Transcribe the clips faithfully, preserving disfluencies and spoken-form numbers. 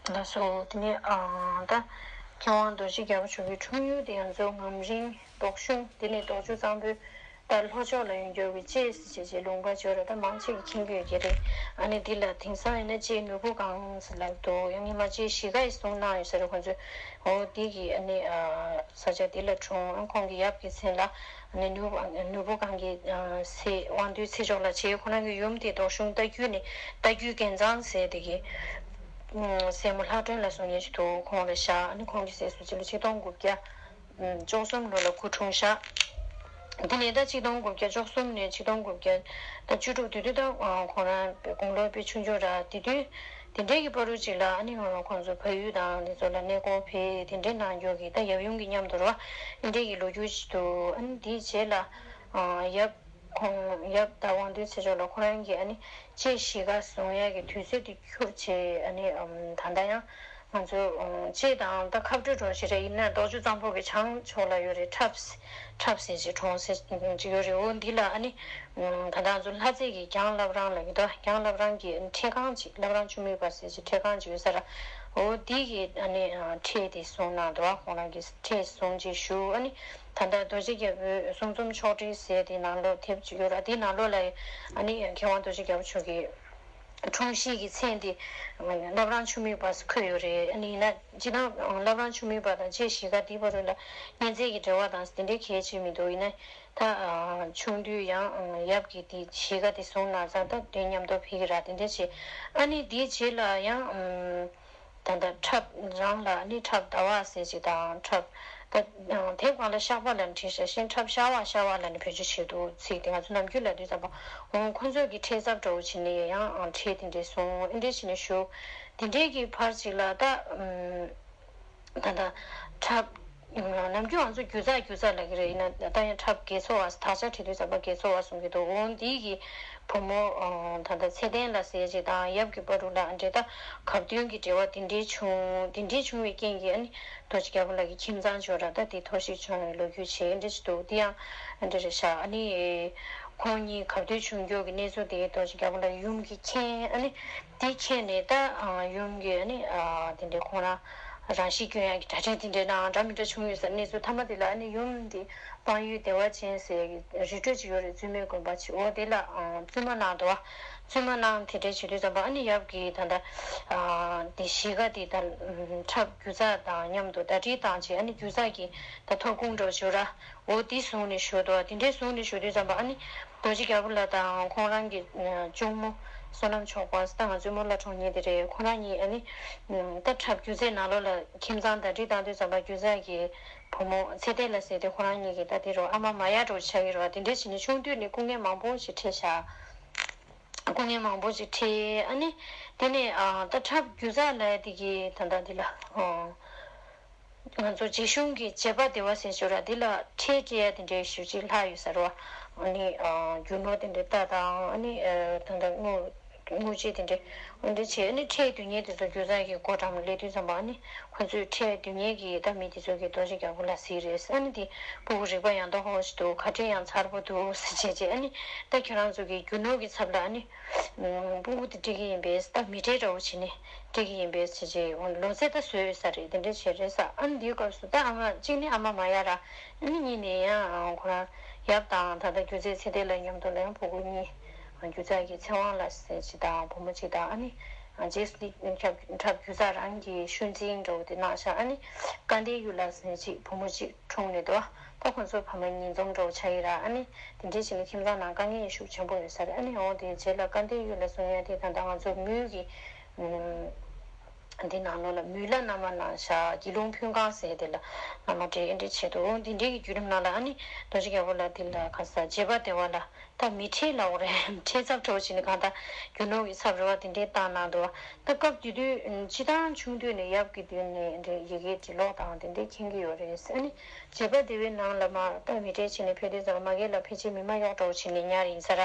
ལགས་སོ། དེ་ནས་ཨ་ད་མཁས་དབང་རྡོ་རྗེ་རྒྱལ་པོ་མཆོག་གི་འཁྲུངས་ཡུལ་དེ་ང་ཚོ་ངམ་རིང་རྡོ་གཞུང་དེ་ནས་རྡོ་རྗེ་གཙང་པོའི་ད་ལྷོ་ཕྱོགས་ལ་ཡོད་འགྱུར་བའི་ལྕེ་ཟེར་བྱས་བྱས་ལུང་པ་བརྗོད་ར་ད་མང་ཆེ་གིས་མཁྱེན་གྱི་ཡོད་ཀྱི་རེད། ཨ་ནི་འདི་ལ་དེང་སང་ཡིན་ན་ལྕེ་ནོར་བུ་སྒང་ཟེར་ལབ་འདུག་ཡང་སྔོན་མ་ལྕེ་བཞི་ཀ་ཡི་གསུང་གནང་ཡོད་ས་རེད་ཁོང་ཚོས། འོ་འདི་གི་ཨ་ནི་ཨ་ས་ཆ་འདི་ལ་འཁྲུངས། ཨ་ཁོང་གི་ཡབ་ཀྱི་མཚན་ལ་ཨ་ནི་ནོར་བུ་ནོར་བུ་སྒང་གི་ཨ་སྲས་དབང་འདུས་ཚེ་མཆོག་ལ་བྱས། ཁོ་རང་གི་ཡུམ་དེ་རྡོ་གཞུང་རྟ་རྒྱུད་ནས་རྟ་རྒྱུད་རྒྱལ་ཚང་ཟེར་དེ་གི་ཨ་སྲས་མོ་ལྷ་སྒྲོན་ལ་གསུང་མཁན་ཞིག་འདུག་ཁོང་རེད་ཤག་ཨ་ནི་ཁོང་གི་སྲས་སུ་སྤྱི་ལོ་ཆིག་སྟོང་དགུ་བརྒྱ་བཅུ་གསུམ་ལོ་ལ་སྐུ་འཁྲུངས་ཤག་དེ་ནས་ད་ཆིག་སྟོང་དགུ་བརྒྱ་བཅུ་གསུམ་ནས་ཆིག་སྟོང་དགུ་བརྒྱ་ད་བཅུ་དྲུག་དེ་དུས་ད་ཁོང་རང་དགུང་ལོ་དཔེ་ཆུང་ཆུང་ར་དེ་དུས་དེ་འདྲའི་གི་བར་དུ་ཅིག་ལ་ཨ་ནི་ང་ཁོང་ཚོ་ཕ་ཡུལ་དང་དེ་ཚོ་ལ་གནས་སྐོར་ཕེབས་དེ་འདྲའི་གནང་རྒྱུ་གི་ད་ཡབ་ཡུམ་གི་མཉམ་དུ་ར་དེ་འདྲའི་གི་ལོ་རྒྱུས་ཅིག་འདུག་ཨ་ནི་དེའི་རྗེས་ལ་ཡབ་ཁོང་ཡབ་ད་དབང་འདུས་ཚེ་མཆོག་ལ་ཁོ་རང་གི་ཨ་ནི་ལྕེ་བཞི་ཀ་བཟུང་ཡ་གི་དུས་ཚོད་དེ་འཁྱོལ་བྱས། ཨ་ནི་ད་ལྟ་ཡང་ང་ཚོ་ལྕེ་དང་ད་ཁ་སྤྲོད་གྲོགས་ཞེ་དྲག་ཡིན་ན་རྡོ་རྗེ་གཙང་པོ་གི་བྱང་ཕྱོགས་ལ་ཡོད་རེད། ཁྲབ་ཁྲབ་ཟེར་གྱི་གྲོང་གསེབ་ཅིག་ཡོད་རེད། འོ་འདི་ལ་ཨ་ནི་ད་ལྟ་ང་ཚོ་ལྷ་རྩེ་གི་གྱང་བླ་བྲང་ལ་ཡོད་དོ། གྱང་བླ་བྲང་གི་ཁྲེ་ཁང་ཅིག་བླ་བྲང་ཆུ་སྨིན་པ་ཟེར་གྱི་ཁྲེ་ཁང་ཅིག་ཡོད་ས་ར། འོ་འདི་གི་ཨ་ནི་ཁྲལ་དེ་བཟུང་གནང་འདུག་ཁོང་རང་གི་ཁྲལ་བཟུང་རྗེས་ཞུ་ཨ་ནི་ད་ལྟ་རྡོ་རྗེ་རྒྱལ་པོའི་གསུང་རྩོམ་ཕྱོགས་སྒྲིག་ཟེར་དེ་ནང་ལོགས་དེབ་ཅིག་ཡོད་ར། དེའི་ནང་ལོགས་ལ་ཨ་ནི་མཁས་དབང་རྡོ་རྗེ་རྒྱལ་པོ་མཆོག་གི་འཁྲུངས་གཞིས་ཀྱི་མཚན་དེ་བླ་བྲང་ཆུ་སྨིན་པ་ཟེར་འཁོད་ཡོད་རེད། ཨ་ནི་ཡིན་ན་སྤྱིར་བཏང་བླ་བྲང་ཆུ་སྨིན་པ་དང་ལྕེ་བཞི་ཀ་དེའི་བར་ལ་གཉེན་ཚན་གྱི་འབྲེལ་བ་དང་དེ་འདྲའི་གལ་ཆེ་མི་འདུག་ཡིན་ན་ད་ཆུང་དུས་ཡང་ཡབ་ཀྱིས་དེ་བཞི་ཀ་དེ་བཟུང་ན་ཙང་ད་དེ་མཉམ་དུ་ཕེབས་ཀྱི་ར་དེ་འདྲ་བྱས། ཨ་ནི་དེའི་རྗེས་ལ་ཡང་ད་ལྟ་ཁྲབ་རང་ལ་ཨ་ནི་ཁྲབ་ཟླ་བ་ཟེར་ཅིག་དང་ཁྲབ་ད་དེབ་སྒང་ལ་ཤག་པ་ལབ་ནས་བྲིས་ཤག་གཞན་ཁྲབ་ཤ་བ་ཤ་བ་ལབ་ནས་བེད་སྤྱོད་བྱེད་འདུག་ཚིག་དེ་ང་ཚོ་ནམ་རྒྱུན་ལབ་དུས་ཙམ་པ་འོང་ཁོ་ཚོས་ཀྱི་ཁྲལ་ཚབ་འདྲ་བོ་བྱས་ནས་ཡང་ཁྲལ་དེ་འདྲས་སོང་། ཨེ་འདྲས་བྱས་ནས་ཞུ་དེ་འདྲས་ཀྱི་བར་ཅིག་ལ་ད། ད་ལྟ་ཁྲབ་ནམ་རྒྱུན་ང་ཚོ་རྒྱུ་ཚ་རྒྱུ་ཚ་ལབ་ཀྱི་རེད། ཡིན་ན་ད་ཡང་ཁྲབ་དགེ་ཚོ་བ་དག་ཆ་བྲིས་དུས་ཙམ་པ་དགེ་ཚོ་བ་གསུང་གི་འདུག་འོང་འདི་གི་བུ་མོ་ད་ལྟ་ཚེ་བརྟན་ལ་ཟེར་ཅིག་དང་ཡབ་ཀྱི་བར་དུ་ལ་འདྲེ་ད་གབ་དོན་གྱི་འབྲེལ་བ་དེ་འདྲའི་བྱུང་། དེ་འདྲའི་བྱུང་བའི་རྐྱེན་གྱིས་ཨ་ནི་རྡོ་རྗེ་རྒྱལ་པོ་ལགས་ཀྱི་ཁྱིམ་ཚང་ཅོག་ར་ད་དེ་འཐོར་ཞིག་བྱུང་བའི་ལོ་རྒྱུས་བྱས་འདྲ་ཞིག་འདུག་འདི་ཡང་འདྲ་རེད་ཤག་ཨ་ནི་ཁོང་གཉིས་གབ་དོན་བྱུང་རྒྱུ་གི་གནས་ཚུལ་དེ་རྡོ་རྗེ་རྒྱལ་པོ་ལགས་ཡུམ་གྱིས་མཁྱེན། ཨ་ནི། དེ་ཁྱེད་ནས་ད་ཡུམ་གྱི་ནི་དེ་འདྲའི་ཁོང་རང་རང་ཤི་སྐྱོན་ཡག་གི་གྲ་སྒྲིག་དེ་འདྲའི་ནའང་འདྲ་མི་འདྲ་བྱུང་ཡོད་ས་གནས་ཚུལ་མཐའ་མ་དེ་ལ་ནི་ཡུམ་འདི་སྤང་ཡུལ་བདེ་བ་ཅན་ཟེར་རི་ཁྲོད་ཅིག་ཡོད་རེད། བཙུན་མའི་དགོན་པ་ཅིག་འོ་དེ་ལ་བཙུན་མ་གནང་འདུག་བ། བཙུན་མ་གནང་དེ་འདྲའི་བྱེད་དུས་ཙམ་པ་ཨ་ནི་ཡབ་ཀྱི་ད་ལྟ་དེ་གཞིས་ཀ་དེ་ད་ཁྲབ་རྒྱུ་ཚ་དང་མཉམ་དུ་ཟླ་སྒྲིལ་བཏང་རྗེས་ཨ་ནི་རྒྱུ་ཚ་གི་ད་ཐོབ་ཁུངས་འདྲ་བོ་ཅིག་ཡོད་ར། འོ་དེ་བཟུང་ནས་ཞུ་དོ། དེ་འདྲའི་བཟུང་ནས་ཞུ་དུས་ཙམ་པ་ཨ་ནི་རྡོ་རྗེ་རྒྱལ་པོ་ལགས་དང་ཁོང་རང་གི་གཅུང་མོ་བསོད་ནམས་མཆོག་པ་ད་ང་ཚོའི་རྨོ་ལགས་གྲོངས་མཁན་དེ་རེད། ཁོང་རང་གཉིས་ཨ་ནི་ད་ཁྲབ་རྒྱུ་ཚའི་ནང་ལོགས་ལ་ཁྱིམ་ཚང་ཟླ་སྒྲིལ་བཏང་དུས་ཙམ་པ་རྒྱུ་ཚ་གི་བུ་མོ་ཚེ་བརྟན་ལགས་ཟེར་དེ་ཁོང་རང་གཉིས་ཀྱི་ད་དེ་རུ་ཨ་མ་མ་ཡ་འདྲ་བོ་ཆགས་ཀྱི་རེད་བ། དེ་འདྲའི་བྱས་ནས་ཆུང་དུས་ནས་སྐུ་ངལ་མང་པོ་ཞིག་འཕྲད་ཤག་སྐུ་ངལ་མང་པོ་ཞིག་འཕྲད། ཨ་ནི་དེ་ནས་ད་ཁྲབ་རྒྱུ་ཚ་ལབ་དེ་གི་ད་ལྟ་འདི་ལ། ང་ཚོ་རྗེ་གཞུང་གི་རྗེ་པ་བདེ་བ་ཟེར་ཞོར་ར་འདི་ལ་ཁྲལ་སྤྲད་ཡ་དེ་འདྲའི་ཞུ་ཅིག་ལྷག་ཡོད་ས་རེད་བ། ཨ་ནི་རྒྱུ་ནོར་དེ་འདྲའི་རྟ་དང་ཨ་ནི་ད་ལྟ་དངུལ་དངུལ་ཆས་དེ་འདྲའི་འོ་འདྲ་བྱས། ཨ་ནི་ཁྲལ་བསྡུ་མཁན་དེ་ཚོ་རྒྱུ་ཚ་གི་སྒོ་འགྲམ་ལ་སླེབས་དུས་ཙམ་པ་ཨ་ནི་ཁོ་ཚོས་ཁྲལ་བསྡུ་མཁན་གྱི་ད་མི་དེ་ཚོ་གི་རྡོ་རྗེ་རྒྱལ་པོ་ལ་གཟིགས་རེད། ཨ་ནི་དེ་སྤུ་གུ་རིག་པ་ཡང་དག་ཧོ་ཞིག་འདུག་ཁ་བྲལ་ཡང་མཚར་པོ་འདུག་ཟེར་བྱས་བྱས། ཨ་ནི་ད་ཁྱོད་རང་ཚོ་གི་རྒྱུ་ནོར་གྱི་ཚབ་ལ་ཨ་ནི། སྤུ་གུ་དེ་སྤྲད་ཀྱི་ཡིན་པས་ད་མི་སྤྲད་འདྲ་བོ་བྱས་ནས་སྤྲད་ཀྱི་ཡིན་པས་ཟེར་བྱས་ལོ་ཚད་ད་བཟོས་ཡོད་ས་རེད། དེ་འདྲ་བྱས་རེད་ས། ཨ་ནི་འདིའི་སྐབས་སུ་ད་ཨ་མ་གཅིག་ནི་ཨ་མ་མ་ཡ་ར་ཨ་ནི་གཉིས་ནས་ཡང་ཁོ་རང་ཡབ་དང་ད་ལྟ་རྒྱུ་ཚའི་ཚེ་བརྟན་ལ་མཉམ་དུ་ལ་ཡང་སྤུ་གུ་གཉིས་རྒྱུ་ཚ་གི་ཚེ་དབང་ལགས་ཟེར་ཅིག་དང་བུ་མོ་གཅིག་དང་ཨ་ནི་རྗེས་སུ་འདི་ཁྲབ་ཁྲབ་རྒྱུ་ཚ་རང་གི་ཤུལ་འཛིན་འདྲ་བོ་དེ་གནང་ཤག་ཨ་ནི་སྐལ་ལྡན་གཡུ་ལགས་ཟེར་ཅིག་བུ་མོ་གཅིག་འཁྲུངས་ནས་འདུག་ད་ཁོ་ཚོ་ཕ་མ་གཉིས་འཛོམས་འདྲ་བོ་ཆགས་ཡིན་ར། ཨ་ནི་དེ་འདྲའི་བྱས་ནས་ཁྱིམ་ཚང་ནང་དཀའ་ངལ་ཤུགས་ཆེན་པོ་ཡོད་ས་རེད། ཨ་ནི་འོ་དེའི་རྗེས་ལ་སྐལ་ལྡན་གཡུ་ལ་གསུང་ཡ་དེ་ད་ལྟ་ང་ཚོ་མུའུ་གི་འདི་ནང་ལོགས་ལ་མུའུ་ལ་མནའ་མ་གནང་ཤག་དགེ་སློང་ཕུན་ཁང་ཟེར་དེ་ལ་མནའ་མ་སྤྲད་ཨེ་འདྲ་བྱས་འདུག་འོ་དེ་འདྲའི་གི་བརྒྱུད་རིམ་ནང་ལ་ཨ་ནི་རྡོ་རྗེ་རྒྱལ་པོ་ལ་དེ་ལ་ཁ་ས་རྗེ་པ་བདེ་བ་ལ་ད་མི་ཁྲེལ་ལ་འོ་རེད། ཁྲེལ་ཚབས་འདྲ་བོ་བྱས་ནས་གང་ལྟར་རྒྱུ་ནོར་གི་ཚབ་རེ་བ་དེ་འདྲའི་བཏང་གནང་འདུག་ད་སྐབས་དེ་དུས་སྤྱིར་བཏང་ཆུང་དུས་ནས་ཡབ་ཀྱི་མདུན་ནས་འདྲ་ཡི་གེ་འབྲི་ཀློག་དང་དེ་འདྲའི་མཁྱེན་གྱི་ཡོད་རེད། ཨ་ནི་བྱེད་པ་དེ་བའི་ནང་ལ་མ་ད་མི་གྲལ་ཕྱིན་ནས་ཕེབས་དུས་ཙམ་མ་གི་ལ་ཕལ་ཆེར་མི་མ་གཡོག་འདྲ་བོ་བྱས་ནས་ཉར་ཡིན་ས་ར།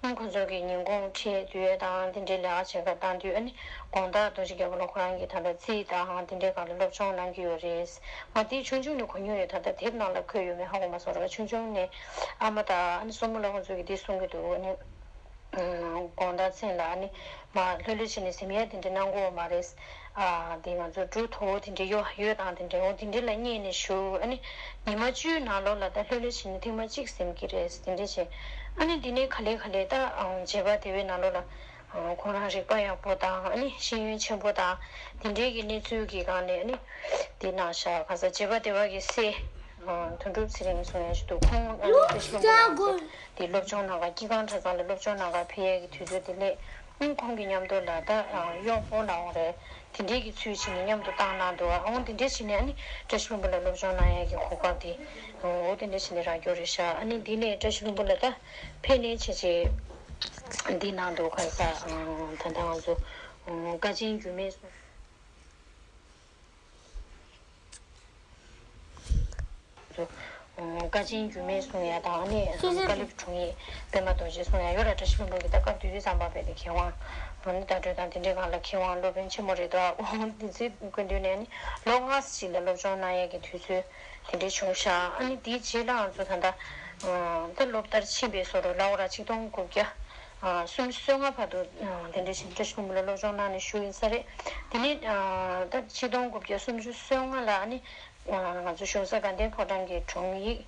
ཁོང་ཚོ་གི་ཉིན་གུང་ཁྲིད་དུས་དང་དེ་འདྲའི་ལས་ཀ་བྱེད་ཀ་བཏང་དུས་ཨ་ནི་དགོང་དག་རྡོ་རྗེ་རྒྱལ་པོ་ལ་ཁོ་རང་གི་ད་ལྟ་རྩིས་དང་དེ་འདྲའི་སྒང་ལ་སློབ་སྦྱོང་གནང་གི་ཡོད་རེད། ང་དེ་ཆུང་ཆུང་ནས་གོ་མྱོང་ཡོད། ད་ལྟ་དེབ་ནང་ལ་འཁོད་ཡོད་མེད་ཧ་གོ་མ་སོང་ར། ཆུང་ཆུང་ནས་ཨ་མ་དང་ཨ་ནི་སྲུ་མོ་ལ་ཁོང་ཚོ་གི་དེ་གསུང་གི་འདུག་ཨ་ནི། དགོང་དག་མཚན་ལ་ཨ་ནི་མ་ལྷོད་ལྷོད་བྱས་ནས་གཟིམ་ཡས་དེ་འདྲ་གནང་དགོས་པ་མ་རེད། ཨ་དེ་ང་ཚོ་འབྲུ་མཐོ་བོ་དེ་འདྲ་གཡོ་ཡོད་དང་དེ་འདྲ་འོ་དེ་འདྲ་ལ་བསྙེས་ནས་བཞུགས། ཨ་ནི་ཉི་མ་བཅུའི་ནང་ལོགས་ལ་ད་ལྷོད་ལྷོད་བྱས་ནས་ཐེངས་མ་གཅིག་གཟིམ་གྱི་རེད། དེ་འདྲ་བྱས། ཨ་ནི་དེ་ནས་ག་ལེ་ག་ལེ་ད་ཨ་བྱེད་པ་དེ་བའི་ནང་ལོགས་ལ་ཨ་ཁོང་རང་རིག་པ་ཡག་པོ་དང་ཨ་ནི་ཤེས་ཡོན་ཆེན་པོ་དང་དེ་འདྲའི་གི་གནས་ཚུལ་གྱི་སྒང་ནས་ཨ་ནི་དེ་ནང་བཞག་ག་ས་བྱེད་པ་དེ་བ་གི་སྲས་ཨ་དོན་གྲུབ་ཚེ་རིང་གསུང་ཡ་ཞིག་འདུག་ཁོང་ཨ་ནི་བཀྲ་ཤིས་ལྷུན་པོ་ལ་ང་ཚོ་དེ་སློབ་སྦྱོང་གནང་ག་སྐྱིད་ཁང་གྲྭ་ཚང་ལ་སློབ་སྦྱོང་གནང་ག་ཕེབས་ཡས་ཀྱི་དུས་ཚོད་དེ་སླེབས། ཨང་ཁོང་གི་མཉམ་དུ་ལ་ད་ཨ་གཡོག་པོ་ལ་འོང་རེད། དེ་འདྲས་ཀྱི་ཚུལ་བྱས་ནས་མཉམ་དུ་བཏང་གནང་འདུག་ཨང་དེ་འདྲས་བྱས་ནས་ཨ་ནི་བཀྲ་ཤིས་ལྷུན་པོ་ལ་སློབ་སྦྱོང་གནང་ཡས་ཀྱི་གོ་སྐབས་དེ་འོ་དེ་འདྲས་བྱས་ནས་རག་རྒྱུ་རེད་ཤག་ཨ་ནི་འདི་ནས་བཀྲ་ཤིས་ལྷུན་པོ་ལ་ད་ཕེབས་ནས་བྱས་བྱས་འདི་གནང་འདུག་ག་ས་ཨང་ད་ལྟ་ང་ཚོ་ཨང་དཀའ་ཆེན་འགྱུར་མེད་སོང་། དཀའ་ཆེན་འགྱུར་མེད་གསུང་ཡ་དང་ནི་ཀ་ལིབ་དྲུང་ཡིག་པད་མ་རྡོ་རྗེ་གསུང་ཡ་ཡོད་ལ། བཀྲ་ཤིས་ལྷུན་པོ་གི་ད་སྐབས་དེ་དུས་ཙམ་པ་བས་ཏེ་མཁས་དབང་ཨ་ནི་བརྡ་སྤྲོད་དང་དེ་འདྲའི་སྒང་ལ་མཁས་དབང་སློབ་དཔོན་ཆེན་མོ་རེད་དོ། འོ་དེ་ཚོའི་སྐུ་མདུན་ནས་ནི་ལོ་ལྔ་ཞིག་ལ་སློབ་སྦྱོང་གནང་ཡས་ཀྱི་དུས་ཚོད་དེ་འདྲའི་བྱུང་ཤག་ཨ་ནི་དེའི་རྗེས་ལ་ང་ཚོ་ད་ལྟ་ད་སློབ་མཐར་ཕྱིན་པའི་བཟོ་འདྲ་ལབ་དགོས་ར་ཆིག་སྟོང་དགུ་བརྒྱ་སུམ་ཅུ་སོ་ལྔ་བར་དུ་དེ་འདྲའི་ཞིག་བཀྲ་ཤིས་ལྷུན་པོ་ལ་སློབ་སྦྱོང་གནང་ནས་བཞུགས་ཡིན་ས་རེད། དེ་ནས་ད་ཆིག་སྟོང་དགུ་བརྒྱ་སུམ་ཅུ་སོ་ལྔ་ལ་ཨ་ནི་ང་ཚོ་གཞུང་ས་དགའ་ལྡན་ཕོ་བྲང་གི་དྲུང་ཡིག་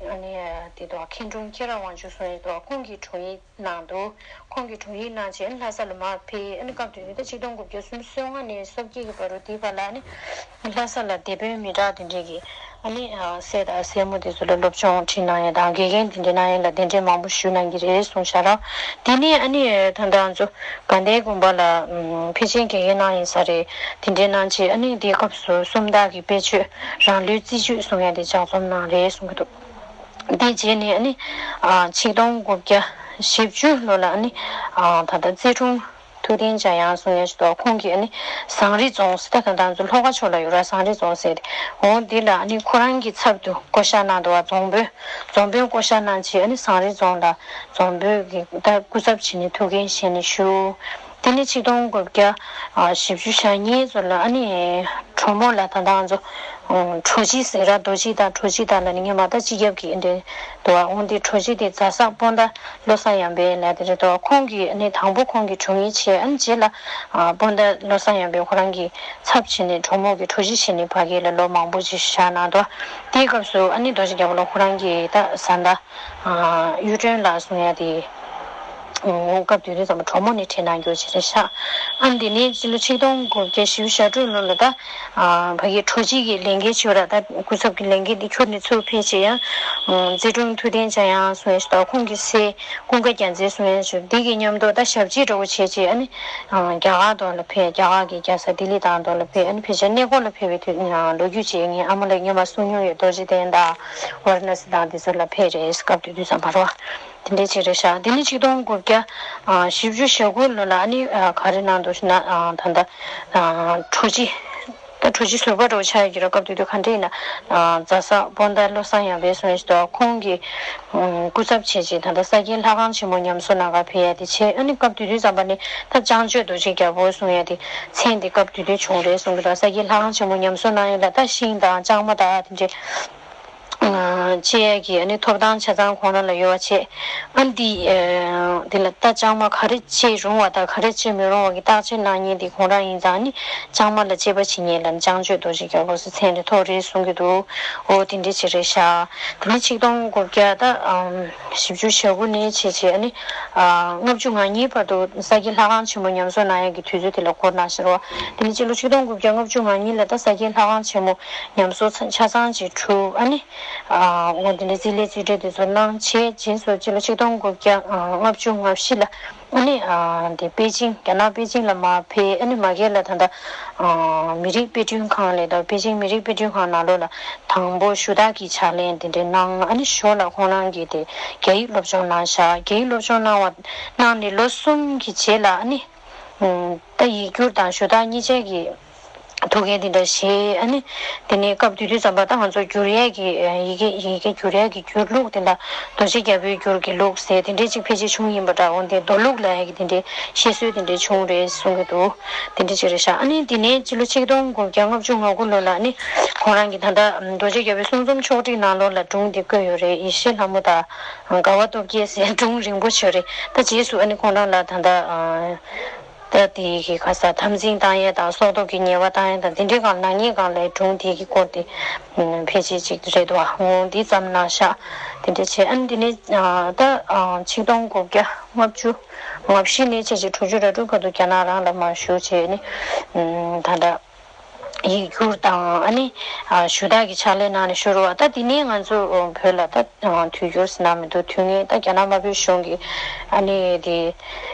ཨ་ནི་དེ་དོ་མཁན་དྲུང་ཁྱེད་རང་དབང་ཕྱུག་གསུང་ཡིག་དོ་ཁོང་གི་དྲུང་ཡིག་གནང་འདུག་ཁོང་གི་དྲུང་ཡིག་གནང་རྗེས་ལྷ་ས་ལ་མར་ཕེབས། ཨ་ནི་སྐབས་དེ་དུས་ད་ཆིག་སྟོང་དགུ་བརྒྱ་སུམ་ཅུ་སོ་ལྔ་ནས་སོ་བརྒྱད་ཀྱི་བར་དུ་དེའི་བར་ལ་ཨ་ནི་ལྷ་ས་ལ་དེད་དཔོན་མི་དྲག་དེ་འདྲས་ཀྱི་ཨ་ནི་སྲས་དང་སྲས་མོ་དེ་ཚོ་ལ་སློབ་སྦྱོང་ཁྲིད་གནང་ཡས་དང་དགེ་རྒན་དེ་འདྲས་གནང་ཡས་ལ་གདན་འདྲེན་མང་པོ་ཞུས་གནང་གི་རེད་གསུངས་ཤག་ར། དེ་ནས་ཨ་ནི་ད་ལྟ་ང་ཚོ་དགའ་ལྡན་དགོན་པ་ལ་ཕལ་ཆེར་དགེ་རྒན་གནང་ཡིན་ས་རེད། དེ་འདྲས་གནང་རྗེས་ཨ་ནི་དེའི་སྐབས་སུ་སུམ་རྟགས་ཀྱི་དཔེ་ཆོས་རང་ལུས་རྩིས་ཆོས་གསུང་ཡས་དེ་ལྗགས་རྩོམ་གནང་རེད་གསུང་གི་འདུག་དེའི་རྗེས་ནས་ཨ་ནི་ཆིག་སྟོང་དགུ་བརྒྱ་བཞི་བཅུ་ལོ་ལ་ཨ་ནི་ད་ལྟ་རྩེ་དྲུང་ཐུབ་བསྟན་འཇམ་དབྱངས་གསུང་ཡས་ཞིག་འདུག་ཁོང་གིས་ཨ་ནི་ཟངས་རི་རྫོང་ཟེར་ད་ད་ང་ཚོ་ལྷོ་ཁ་ཕྱོགས་ལ་ཡོད་ར་ཟངས་རི་རྫོང་ཟེར་ཏེ་འོ་འདི་ལ་ཨ་ནི་ཁོ་རང་གི་ཚབ་ཏུ་བསྐོ་བཞག་གནང་འདུག་བ། རྫོང་དཔོན་རྫོང་དཔོན་བསྐོ་བཞག་གནང་རྗེས་ཨ་ནི་ཟངས་རི་རྫོང་ལ་རྫོང་དཔོན་གྱི་ད་སྐུ་ཚབ་བྱས་ནས་ཐུགས་འགན་བཞེས་ནས་བཞུགས། དེ་ནས་ཆིག་སྟོང་དགུ་བརྒྱ་བཞི་བཅུ་ཞེ་གཉིས་ཚོ་ལ་ཨ་ནི་གྲོ་མོ་ལ་ད་ལྟ་ང་ཚོ་གྲོ་སྤྱི་ཟེར་ར་རྡོ་སྤྱི་དང་གྲོ་སྤྱི་དང་ལ་ནི་ངས་མ་ད་སྤྱི་ཁྱབ་ཀྱི་འདྲེ་འདུག་བ། འོང་དེ་གྲོ་སྤྱི་དེ་རྫ་ས་སྤོན་ཟླ་བློ་བཟང་ཡར་འཕེལ་ལ་དེ་རེད་དོ། ཁོང་གིས་ཨ་ནི་དང་པོ་ཁོང་གི་དྲུང་ཡིག་བྱས་ཨ་ནི་རྗེས་ལ་སྤོན་ཟླ་བློ་བཟང་ཡར་འཕེལ་ཁོ་རང་གི་ཚབ་བྱས་ནས་གྲོ་མོ་གི་གྲོ་སྤྱི་བྱས་ནས་ཕ་གི་ལ་ལོ་མང་པོ་ཅིག་བཞག་གནང་འདུག་དེའི་སྐབས་སུ་ཨ་ནི་རྡོ་རྗེ་རྒྱལ་པོ་ལ་ཁོ་རང་གི་ད་བཟའ་ཟླ་གཡུ་སྒྲོན་ལགས་གསུང་ཡ་དེ་སྐབས་དེ་དུས་ཙམ་པ་གྲོ་མོ་ནས་ཁྲིད་གནང་རྒྱུ་ཅིག་རེད་ཤག་ཨ་ནི་དེ་ནས་སྤྱི་ལོ་ཆིག་སྟོང་དགུ་བརྒྱ་བཞི་བཅུ་ཞེ་དྲུག་ལོ་ལ་ད་ཕ་གི་གྲོ་སྤྱི་གི་ལས་འགན་ཆེ་བ་ར་ད་སྐུ་ཚབ་ཀྱི་ལས་འགན་དེ་ཁྱོན་ནས་ཚུར་ཕེབས་བྱས་ཡང་རྩེ་དྲུང་ཐུབ་བསྟན་འཇམ་དབྱངས་གསུང་ཡ་ཞིག་དང་ཁོང་གི་སྲས་ཀུན་དགའ་རྒྱལ་མཚན་གསུང་ཡ་ཞིག་འདི་གི་མཉམ་དུ་ད་ཞབས་ཕྱི་འདྲ་བོ་བྱས་བྱས་ཨ་ནི་རྒྱ་གར་དུ་ལ་ཕེབས། རྒྱ་གར་གྱི་རྒྱལ་ས་ལྡི་ལི་དང་དུ་ལ་ཕེབས། ཨ་ནི་ཕལ་ཆེར་གནས་སྐོར་ལ་ཕེབས་པའི་དུས་ལོ་རྒྱུས་བྱས་ངའི་ཨ་མ་ལགས་སྔོན་མ་གསུང་མྱོང་ཡོད། རྡོ་རྗེ་གདན་དང་ཝཱ་ར་ཎ་སི་དང་འདི་ཚོ་ལ་ཕེབས་རེད། སྐབས་དེ་དུས་ཙམ་པ་རོ་དེ་འདྲའི་ཅིག་རེད་ཤག་དེ་ནི་ཆིག་སྟོང་དགུ་བརྒྱ་བཞི་བཅུ་ཞེ་དགུ་ལོ་ལ་ཨ་ནི་ག་རེ་གནང་འདུག་ཞུ་ན་ད་ལྟ་གྲོ་སྤྱི་ད་གྲོ་སྤྱི་ཟུར་པ་འདྲ་བོ་ཆགས་ཡོད་ཀྱི་རེད། སྐབས་དེ་དུས་ག་འདྲ་ཡིན་ན་རྫ་ས་སྤོན་ཟླ་བློ་བཟང་ཡར་འཕེལ་གསུང་ཡས་ཞིག་འདུག་ཁོང་གི་སྐུ་ཚབ་བྱས་རྗེས་ད་ལྟ་ས་སྐྱའི་ལྷ་ཁང་ཆེན་མོ་ཉམས་གསོ་གནང་ག་ཕེབས་ཡ་དེ་བྱས། ཨ་ནི་སྐབས་དེ་དུས་ཙམ་པ་ནི་ད་ལྕང་སྤྱོད་རྡོ་རྗེ་རྒྱལ་པོ་གསུང་ཡ་དེ་མཚན་དེ་སྐབས་དེ་དུས་བྱུང་རེད་གསུང་གི་འདུག་ས་སྐྱའི་ལྷ་ཁང་ཆེན་མོ་ཉམས་གསོ་གནང་ཡ་ལ་ད་ཤིང་དང་ལྕང་མ་དང་དེ་འདྲས་བཅད་ཡ་གི་ཨ་ནི་ཐོབ་ཐང་ཆ་ཚང་ཁོང་རང་ལ་ཡོད་པ་བྱས། ཨ་འདི་དེ་ལ་ད་ལྕང་མ་ག་རེ་བཅད་རུང་བ་དང་ག་རེ་བཅད་མི་རུང་བ་གི་བརྟག་དཔྱད་གནང་མཁན་དེ་ཁོང་རང་ཡིན་ཙང་ནི་ལྕང་མ་ལ་དཔྱད་པ་བྱེད་མཁན་ལ་ལྕང་སྤྱོད་རྡོ་རྗེ་རྒྱལ་པོ་ཟེར་མཚན་རེ་ཐོགས་རེད་གསུང་གི་འདུག་འོ་དེ་འདྲ་ཅིག་རེད་ཤག་དེ་ནི་ཆིག་སྟོང་དགུ་བརྒྱ་ད་བཞི་བཅུ་ཞེ་དགུ་ནས་བྱས་བྱས་ཨ་ནི་ལྔ་བཅུ་ང་གཉིས་བར་དུ་ས་དགེ་ལྷ་ཁང་ཆེན་མོ་ཉམས་གསོ་གནང་ཡག་གི་དུས་ཚོད་དེ་ལ་འགོར་གནང་ཤག་རོ། དེ་ནི་སྤྱི་ལོ་ཆིག་སྟོང་དགུ་བརྒྱ་ལྔ་བཅུ་ང་གཉིས་ལ་ད་ས་དགེ་ལྷ་ཁང་ཆེན་མོ་ཉམས་གསོ་ཆ་ཚང་ཅིག་གྲུབ། ཨ་ནི་འོ་དེ་འདྲའི་རྩིས་ལས་རྩིས་སྤྲོད་དེ་ཚོ་གནང་བྱས་རྗེས་སུ་སྤྱི་ལོ་ཆིག་སྟོང་དགུ་བརྒྱ་ལྔ་བཅུ་ང་བཞི་ལ་ཨ་ནི་དེ་པེ་ཅིང་རྒྱ་ནག་པེ་ཅིང་ལ་མར་ཕེབས། ཨ་ནི་མ་གི་ལ་ད་ལྟ་མི་རིགས་དཔེ་སྐྲུན་ཁང་ལས་དང་པེ་ཅིང་མི་རིགས་དཔེ་སྐྲུན་ཁང་ནང་ལོགས་ལ་དང་པོ་ཞུ་དག་གི་ཕྱག་ལེན་དེ་འདྲ་གནང་། ཨ་ནི་ཞོར་ལ་ཁོང་རང་གིས་དེ་རྒྱ་ཡིག་སློབ་སྦྱོང་གནང་ཤག་རྒྱ་ཡིག་སློབ་སྦྱོང་གནང་བ་གནང་ནས་ལོ་གསུམ་གྱི་རྗེས་ལ་ཨ་ནི་ད་ཡིག་སྒྱུར་དང་ཞུ་དག་གཉིས་ཆ་གི་ ཐུགས་འགན་དེ་འདྲ་བཞེས། ཨ་ནི་དེ་ནས་སྐབས་དེ་དུས་ཙམ་པ་ད་ང་ཚོ་བསྒྱུར་ཡས་ཀྱི་ཡི་གེ་ཡི་གེ་བསྒྱུར་ཡས་ཀྱི་བསྒྱུར་ལུགས་དེ་འདྲ་རྡོ་རྗེ་རྒྱལ་པོའི་བསྒྱུར་གྱི་ལུགས་ཟེར་དེ་འདྲས་ཅིག་ཕལ་ཆེར་བྱུང་ཡིན་པ་འདྲ། འོན་ཏེ་མདོ་ལུགས་ལབ་ཡས་ཀྱི་དེ་འདྲའི་བཤད་སྲོལ་དེ་འདྲས་བྱུང་རེད་གསུང་གི་འདུག་དེ་འདྲས་ཅིག་རེད་ཤག་ཨ་ནི་དེ་ནས་སྤྱི་ལོ་ཆིག་སྟོང་དགུ་བརྒྱ་ལྔ་བཅུ་ང་དགུ་ལོ་ལ་ཨ་ནི་ཁོང་རང་གིས་ད་ལྟ་རྡོ་རྗེ་རྒྱལ་པོའི་གསུང་རྩོམ་ཕྱོགས་བསྒྲིགས་ནང་ལོགས་ལ་སྒྲུང་འདི་བཀོད་ཡོད་རེད། ཡེ་ཤེས་ལྷ་མོ་དང་དགའ་བ་སྟོབས་རྒྱལ་ཟེར་སྒྲུང་རིང་པོ་ཅིག་ཡོད་རེད། ད་རྗེས་སུ་ཨ་ནི་ཁོང་རང་ལ་ད་ལྟ་ད་དེ་གི་ཁ་ས་འཐབ་འཛིང་བཏང་ཡས་དང་སྲོག་ཐོག་གི་ཉེས་པ་བཏང་ཡས་དང་དེ་འདྲའི་སྒང་ནག་ཉེས་སྒང་ལ་སྒྲུང་དེ་གི་སྐོར་དེ་ཕལ་ཆེར་ཅིག་རེད་འདུག་འོ་འདི་ཙམ་གནང་ཤག་དེ་འདྲ་བྱས་ཨ་ནི་དེ་ནས་ད་ཆིག་སྟོང་དགུ་བརྒྱ་ལྔ་བཅུ་ང་བཞི་ནས་བྱས་བྱས་དྲུག་ཅུ་རེ་དྲུག་བར་དུ་རྒྱ་ནག་རང་ལ་མར་བཞུགས་བྱས་ནི་ད་ལྟ་ཡིག་སྒྱུར་དང་ཨ་ནི་ཞུ་དག་གི་ཕྱག་ལས་གནང་ནས་བཞུགས་རེད་བ། ད་དེ་ནས་ང་ཚོ་བོད་ལ་ད་དུས་འགྱུར་ཟེར་ན་མི་འདུག་དུས་ངན་ད་རྒྱ་ནག་དམར་པོའི་གཞུང་གིས་ཨ་ནི་དེ་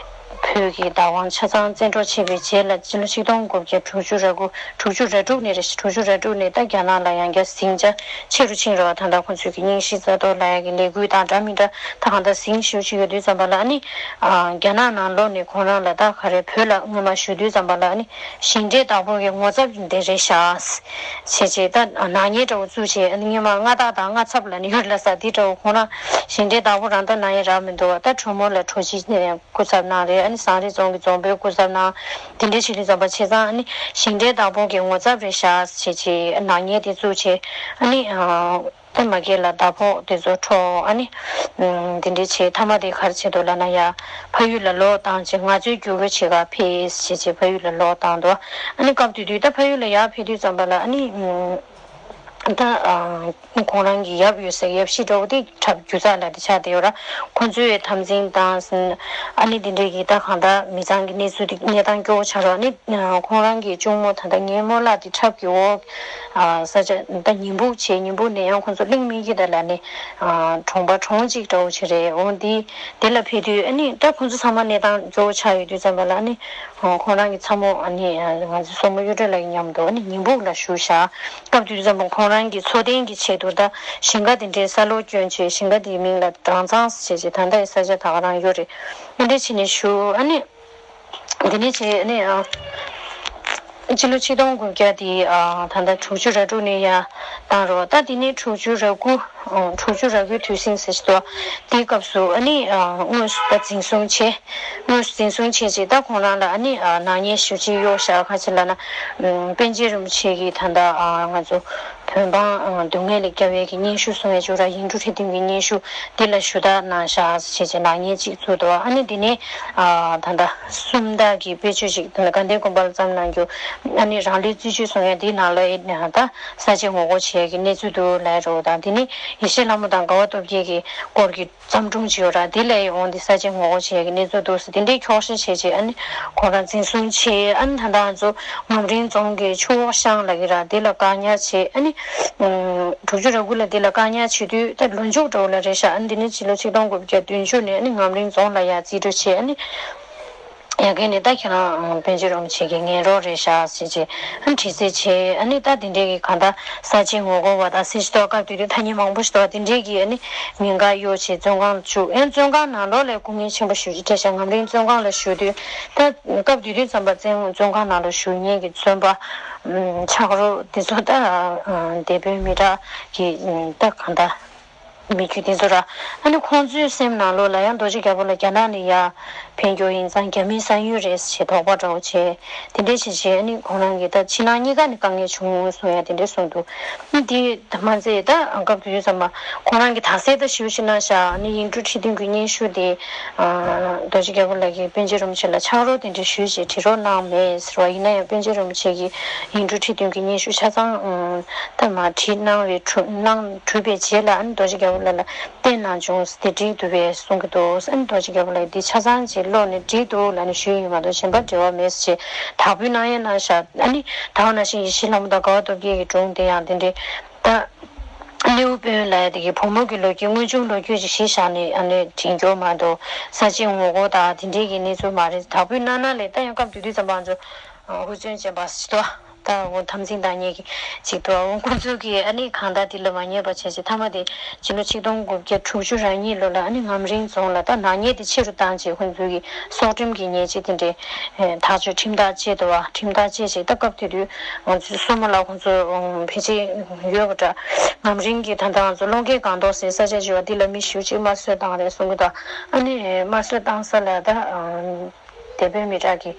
བོད་ཀྱི་བདག་དབང་ཆ་ཚང་བཙན་འཕྲོག་བྱས་པའི་རྗེས་ལ་སྤྱི་ལོ་ཆིག་སྟོང་དགུ་བརྒྱ་དྲུག་ཅུ་རེ་དགུ་དྲུག་ཅུ་རེ་དྲུག་ནས་རེད། དྲུག་ཅུ་རེ་དྲུག་ནས་ད་རྒྱ་ནག་ལ་ཡང་བསྐྱར་ཟིང་ཆ་ཆེ་རུ་ཕྱིན་རེད་བ། ད་ལྟ་ཁོང་ཚོས་ཀྱི་རྙིང་ཞིག་རྩ་གཏོར་ལབ་ཡ་གི་ལས་འགུལ་དང་འདྲ་མི་འདྲ་ད་གང་ལྟར་ཟིང་ཞེ་པོ་ཅིག་ཡོད་དུས་ཙམ་པ་ལ་ཨ་ནི་རྒྱ་ནག་ནང་ལོགས་ནས་ཁོང་རང་ལ་ད་ག་རེ་བོད་ལ་སྔོན་མ་བཞུགས་དུས་ཙམ་པ་ལ་ཨ་ནི་ཞིང་འབྲེལ་བདག་པོ་གི་ངོ་ཚབ་འདི་རེད་ཤག་བྱས་བྱས་ད་ནག་ཉེས་འདྲ་བོ་བཙུགས་བྱས་ཨ་ནི་སྔོན་མ་མངའ་བདག་དང་མངའ་ཚབ་ལ་ནི་ཡོད་ལ་ས་འདི་འདྲ་བོ་ཁོང་རང་ཞིང་འབྲེལ་བདག་པོ་རང་ད་ནང་ཡ་རག་མི་འདུག་བ། ད་གྲོ་མོ་ལ་གྲོ་ཕྱི་སྐུ་ཚབ་གནང་རེད། ཨ་ནི་ཟངས་རི་རྫོང་གི་རྫོང་དཔོན་སྐུ་ཚབ་གནང་དེ་འདྲའི་བྱེད་དུས་ཙམ་པ་བྱས་ཙང་ཨ་ནི་ཞིང་འབྲེལ་བདག་པོ་གི་ངོ་ཚབ་རེད་ཤག་བྱས་བྱས་ནག་ཉེས་དེ་བཙུགས་བྱས་ཨ་ནི། ད་མ་སྐྱེས་ལ་ཟླ་ཕོགས་དེ་ཚོ་འཕྲོག་ཨ་ནི། ཨམ། དེ་འདྲའི་བྱས་མཐའ་མ་དེ་ག་རེ་བྱེད་འདུག་ལབ་ན་ཡ། ཕ་ཡུལ་ལ་ལོག་བཏང་བྱས་ང་ཚོའི་བསྒྱུར་བཀོད་བྱེད་གར་ཕེབས་བྱས་བྱས་ཕ་ཡུལ་ལ་ལོག་བཏང་འདུག་ཨ་ནི་སྐབས་དེ་དུས་ད་ཕ་ཡུལ་ལ་ཡར་ཕེབས་དུས་ཙམ་པ་ལ་ཨ་ནི། ཨམ། ད་ཨ། ཁོང་རང་གི་ཡབ་ཡོད་སའི་ཡབ་གཞིས་འདྲ་བོ་དེ་འཁྲབ་སྒྱུ་རྩལ་ལ་དེ་ཆགས་བསྡད་ཡོད་ར། ཁོང་ཚོས་འཐབ་འཛིང་བཏང་ཟིན་ཨ་ནི་དེ་འདྲའི་གི་ད་གང་ལྟར་མི་ཚང་གི་གནས་ཚུལ་དེ་གནས་སྟངས་སྐྱོ་བོ་ཆགས་རོགས་ཨ་ནི། ཁོང་རང་གི་གཅུང་མོ་ད་ལྟ་ངའི་རྨོ་ལགས་དེ་འཁྲབ་ཀྱི་འོག་ས་ཆ་ད་ཉིན་སྦུག་བྱས་ཉིན་སྦུག་ནས་ཡང་ཁོང་ཚོ་གླིང་མི་སྐྱིད་ད་ལ་ནས་གྲོང་པ་གྲོང་གཅིག་འདྲ་བོ་ཞིག་རེད། འོང་དེ་དེ་ལ་ཕེབས་དུས་ཨ་ནི་ད་ཁོང་ཚོ་ཚང་མ་གནས་སྟངས་གཙོ་བོ་ཆགས་ཡོད་དུས་ཙམ་པ་ལ་ཨ་ནི་ཁོང་རང་གི་ཚ་མོ་ཨ་ནི་ང་ཚོ་སྲུ་མོ་གཡུ་སྒྲོན་ལགས་ཀྱི་མཉམ་དུ་ཨ་ནི་ཉིན་སྦུག་ལ་བཞུགས་བཞག་སྐབས་དུས་ཙམ་པ་ཁོང་རང་གི་འཚོ་རྟེན་གྱི་ཆེད་དུ་ད་ཞིང་ཁ་དེ་འདྲའི་ས་ལོག་བསྐྱོན་བྱས་ཞིང་ཁ་དེའི་མིང་ལ་སྦྲང་ཚང་ཟེར་བྱས་ད་ལྟ་ཡི་ས་ཆ་ད་ག་རང་ཡོད་རེད། ཨ་འདྲ་བྱས་ནས་བཞུགས་ཨ་ནི། འདི་ནས་བྱས་ནས་ཨ། སྤྱི་ལོ་ཆིག་སྟོང་དགུ་བརྒྱ་དེ་ཨ་ད་ལྟ་དྲུག་ཅུ་རེ་དྲུག་ནས་ཡར་བཏང་རོགས། ད་དེ་ནས་དྲུག་ཅུ་རེ་དགུ་ཨ་དྲུག་ཅུ་རེ་དགུའི་དུས་ཟིང་ཟེར་ཞིག་འདུག་དེའི་སྐབས་སུ་ཨ་ནི་ཨ་དངོས་སུ་ད་འཛིན་བཟུང་བྱས། དངོས་སུ་འཛིན་བཟུང་བྱས་རྗེས་ད་ཁོང་རང་ལ་ཨ་ནི་ཨ་ནག་ཉེས་ཞེ་པོ་ཅིག་གཡོགས་བཞག་ག་ཅི་ལབ་ན། ཨ་པཎ་ཆེན་རིན་པོ་ཆེ་གིས་ད་ལྟ་ཨ་ང་ཚོ་བོད་འབངས་ཨ་སྡུག་བསྔལ་ལས་སྐྱོབ་ཡས་ཀྱི་སྙན་ཞུ་གསུང་ཡས་ཅིག་ཡོད་ར། ཡིག་འབྲུ་ཁྲི་བདུན་གྱི་སྙན་ཞུ། འདི་ལ་ཞུ་དག་གནང་ཤག་ཅེས་བྱས་ནག་ཉེས་གཅིག་བཙུགས་འདུག་ཨ་ནི་འདི་ནས་ཨ་ད་ལྟ་སུམ་རྟགས་ཀྱི་དཔེ་བརྗོད་ཅིག་ད་ལྟ་དགའ་ལྡན་དགོན་པ་ལ་བརྩམས་གནང་རྒྱུ། ཨ་ནི་རང་ལུས་རྩིས་སྤྱོད་གསུང་ཡ་འདིའི་ནང་ལ་ཨེ་ད་ས་བཅད་ངོ་རྒོལ་བྱེད་ཡ་གི་གནས་ཚུལ་འདུག་ལབ་རོགས་དང་། འདི་ནི་ཡེ་ཤེས་ལྷ་མོ་དང་དགའ་བ་སྟོབས་རྒྱལ་གྱི་སྐོར་གྱི་བརྩམས་སྒྲུང་ཅིག་ཡོད་ར། འདི་ལ་ཨེ་འོང་འདི་ས་བཅད་ངོ་རྒོལ་བྱེད་ཡ་གི་གནས་ཚུལ་འདུག་ཟེར་འདི་འདྲའི་འཁྱོག་བཤད་བྱས་རྗེས་ཨ་ནི་ཁོང་རང་འཛིན་བཟུང་བྱས། ཨ་ནི་ད་ལྟ་ང་ཚོ་ངམ་རིང་རྫོང་གི་ཆུ་འོག་ཤང་ལ་གི་ར་འདི་ལ་བཀག་ཉར་བྱས། ཨ་ནི་དྲུག་ཅུ་རེ་དགུ་ལ་འདི་ལ་བཀག་ཉར་བྱེད་དུས་ད་ལོ་མཇུག་འགྲོ་ལ་རེད་ཤག་ཨ་ནི་འདི་ནི་ཕྱི་ལོ་ཆིག་སྟོང་དགུ་བརྒྱ་བདུན་ཅུ་ནས་ཨ་ནི་ངམ་རིང་རྫོང་ལ་ཡར་རྩིས་སྤྲོད་བྱས། ཨ་ནི་ཡ་གི་ནི་ད་ཁྱེད་རང་པཎ་ཆེན་རིན་པོ་ཆེ་གི་ངན་རོགས་རེད་ཤག་ཟེར་རྗེས་ཨ་ནི་དྲི་རྩད་བྱས། ཨ་ནི་ད་དེ་འདྲའི་གི་གང་ལྟར་ས་བཅད་ངོ་རྒོལ་བ་དང་སྲིད་ཇུས་ཐོག་སྐབས་དེ་དུས་ཐ་སྙད་མང་པོ་ཞིག་འདུག་དེ་འདྲའི་གི་ཨ་ནི་མི་འགའ་གཡོག་བྱས་བཙོན་ཁང་བཅུག་ཨ་ནི་བཙོན་ཁང་ནང་ལོགས་ལ་སྐུ་ངལ་ཆེན་པོ་ཞེ་པོ་ཅིག་འཕྲད་ཤག་ངམ་རིང་བཙོན་ཁང་ལ་བཞུགས་དུས་ད་སྐབས་དེ་དུས་ཙམ་པ་བཙོན་བཙོན་ཁང་ནང་ལ་བཞུགས་མཁན་གྱི་བཙོན་པ་ཨམ་ཆག་རོ་དེ་ཚོ་ད་ཨ་དེད་དཔོན་མི་དྲག་གི་ཨམ་ད་གང་ལྟར་མི་རྒྱུད་དེ་ཚོ་ར། ཨ་ནི་ཁོང་ཚོའི་སེམས་ནང་ལོགས་ལ་ཡང་རྡོ་རྗེ་རྒྱལ་པོ་ལ་རྒྱ་ནག་ནས་ཡར་ཕེབས་རྒྱུ་ཡིན་ཙང་རྒྱ་མིའི་ས་ཡུལ་རེད་ཟེར་དོགས་པ་འདྲ་བོ་བྱས། དེ་འདྲས་བྱས་བྱས་ཨ་ནི་ཁོང་རང་གི་ད་ཕྱི་ནང་གཉིས་ཀ་ནས་དཀའ་ངལ་བྱུང་གསུང་ཡ་དེ་འདྲས་གསུངས་འདུག་ཨ་ནི་དེ་མ་ཚད་ད་སྐབས་དེ་དུས་ཙམ་པ་ཁོང་རང་གི་དག་ས་ད་ཞུ་ཞུ་ན་ཤག་ཨ་ནི་ཡིག་འབྲུ་ཁྲི་བདུན་གྱི་སྙན་ཞུ་དེ་རྡོ་རྗེ་རྒྱལ་པོ་ལགས་ཀྱིས་པཎ་ཆེན་རིན་པོ་ཆེ་ལ་ཕྱག་རོགས་དེ་འདྲས་ཞུས་བྱས་བྲིས་རོགས་གནང་མེད་ཟེར་བ་ཡིན་ན་ཡང་པཎ་ཆེན་རིན་པོ་ཆེ་གིས་ཡིག་འབྲུ་ཁྲི་བདུན་གྱི་སྙན་ཞུ་ཆ་ཚང་། ད་མར་བྲིས་གནང་བའི་གྲུབ་གནང་གྲུབ་པའི་རྗེས་ལ་ཨ་ནི་རྡོ་རྗེ་རྒྱལ་པོ་ལགས་ལ་བསྟན་གནང་བྱུང་། དེ་འགྲིག་འདུག་པས་གསུང་གི་འདུག་ཨ་ནི་རྡོ་རྗེ་རྒྱལ་པོ་ལགས་འདི་ཆ་ཚང་ཅིག་ཀློག་ནས་འགྲིག་འདུག་ལབ་ནས་ཞུས་ཡིན་མ་གཏོགས་གཞན་པ་འབྲེལ་བ་མེད་ཟེར་དག་འབུལ་གནང་ཡས་གནང་ཤག་ཨ་ནི་ད་ག་ནང་བཞིན་ཡེ་ཤེས་ལྷ་མོ་དང་དགའ་བ་སྟོབས་རྒྱལ་གྱི་སྒྲུང་དེ་ཡང་དེ་འདྲའི་ད་ལེའུ་དཔོན་ལབ་ཡ་དེ་གི་བུ་མོ་གི་ལོ་རྒྱུས་དངོས་བྱུང་ལོ་རྒྱུས་ཅིག་གཞི་བཞག་ནས་ཨ་ནི་བྲིས་རྒྱུ་མ་གཏོགས་ས་བཅད་ངོ་རྒོལ་དང་དེ་འདྲའི་གི་གནས་ཚུལ་མ་རེད། དག་འབུལ་གནང་ན་ལས་ད་ཡང་སྐབས་དེ་དུས་ཙམ་པ་ང་ཚོ་ཧུར་བརྩོན་ཅན་པ་ཞིག་ཏུ། ད་འོ་དམ་འཛིན་བཏང་མཁན་གྱི་ཅིག་འདུག་འོ་ཁོང་ཚོ་གིས་ཨ་ནི་གང་ལྟར་དེ་ལ་མ་ཉེས་པ་བྱས་རྗེས་མཐའ་མ་དེ་ཕྱི་ལོ་ཆིག་སྟོང་དགུ་བརྒྱ་དྲུག་ཅུ་རེ་གཉིས་ལོ་ལ་ཨ་ནི་ངམ་རིང་རྫོང་ལ་ད་ནག་ཉེས་དེ་ཆེ་རུ་བཏང་རྗེས་ཁོང་ཚོ་གིས་སྲོག་ཁྲིམས་ཀྱི་ཉེས་ཆད་དེ་འདྲའི་ཐག་གཅོད་ཁྲིམས་ཐག་བཅད་འདུག་བ། ཁྲིམས་ཐག་བཅད་རྗེས་ད་སྐབས་དེ་དུས་ང་ཚོའི་སོ་མ་ལ་ཁོང་ཚོ་ཕལ་ཆེར་ཡོད་པ་འདྲ། ངམ་རིང་གི་ད་ལྟ་ང་ཚོ་ཀློང་སྐད་སྒང་ཏོག་ཟེར་ས་ཆ་ཞིག་ཡོད་པ་འདི་ལ་མི་ཞེ་པོ་ཅིག་དམར་གསོད་བཏང་རེད་གསུང་གི་འདུག་ཨ་ནི་དམར་གསོད་བཏང་ས་ལ་ད། དེད་དཔོན་མི་དྲག་གི་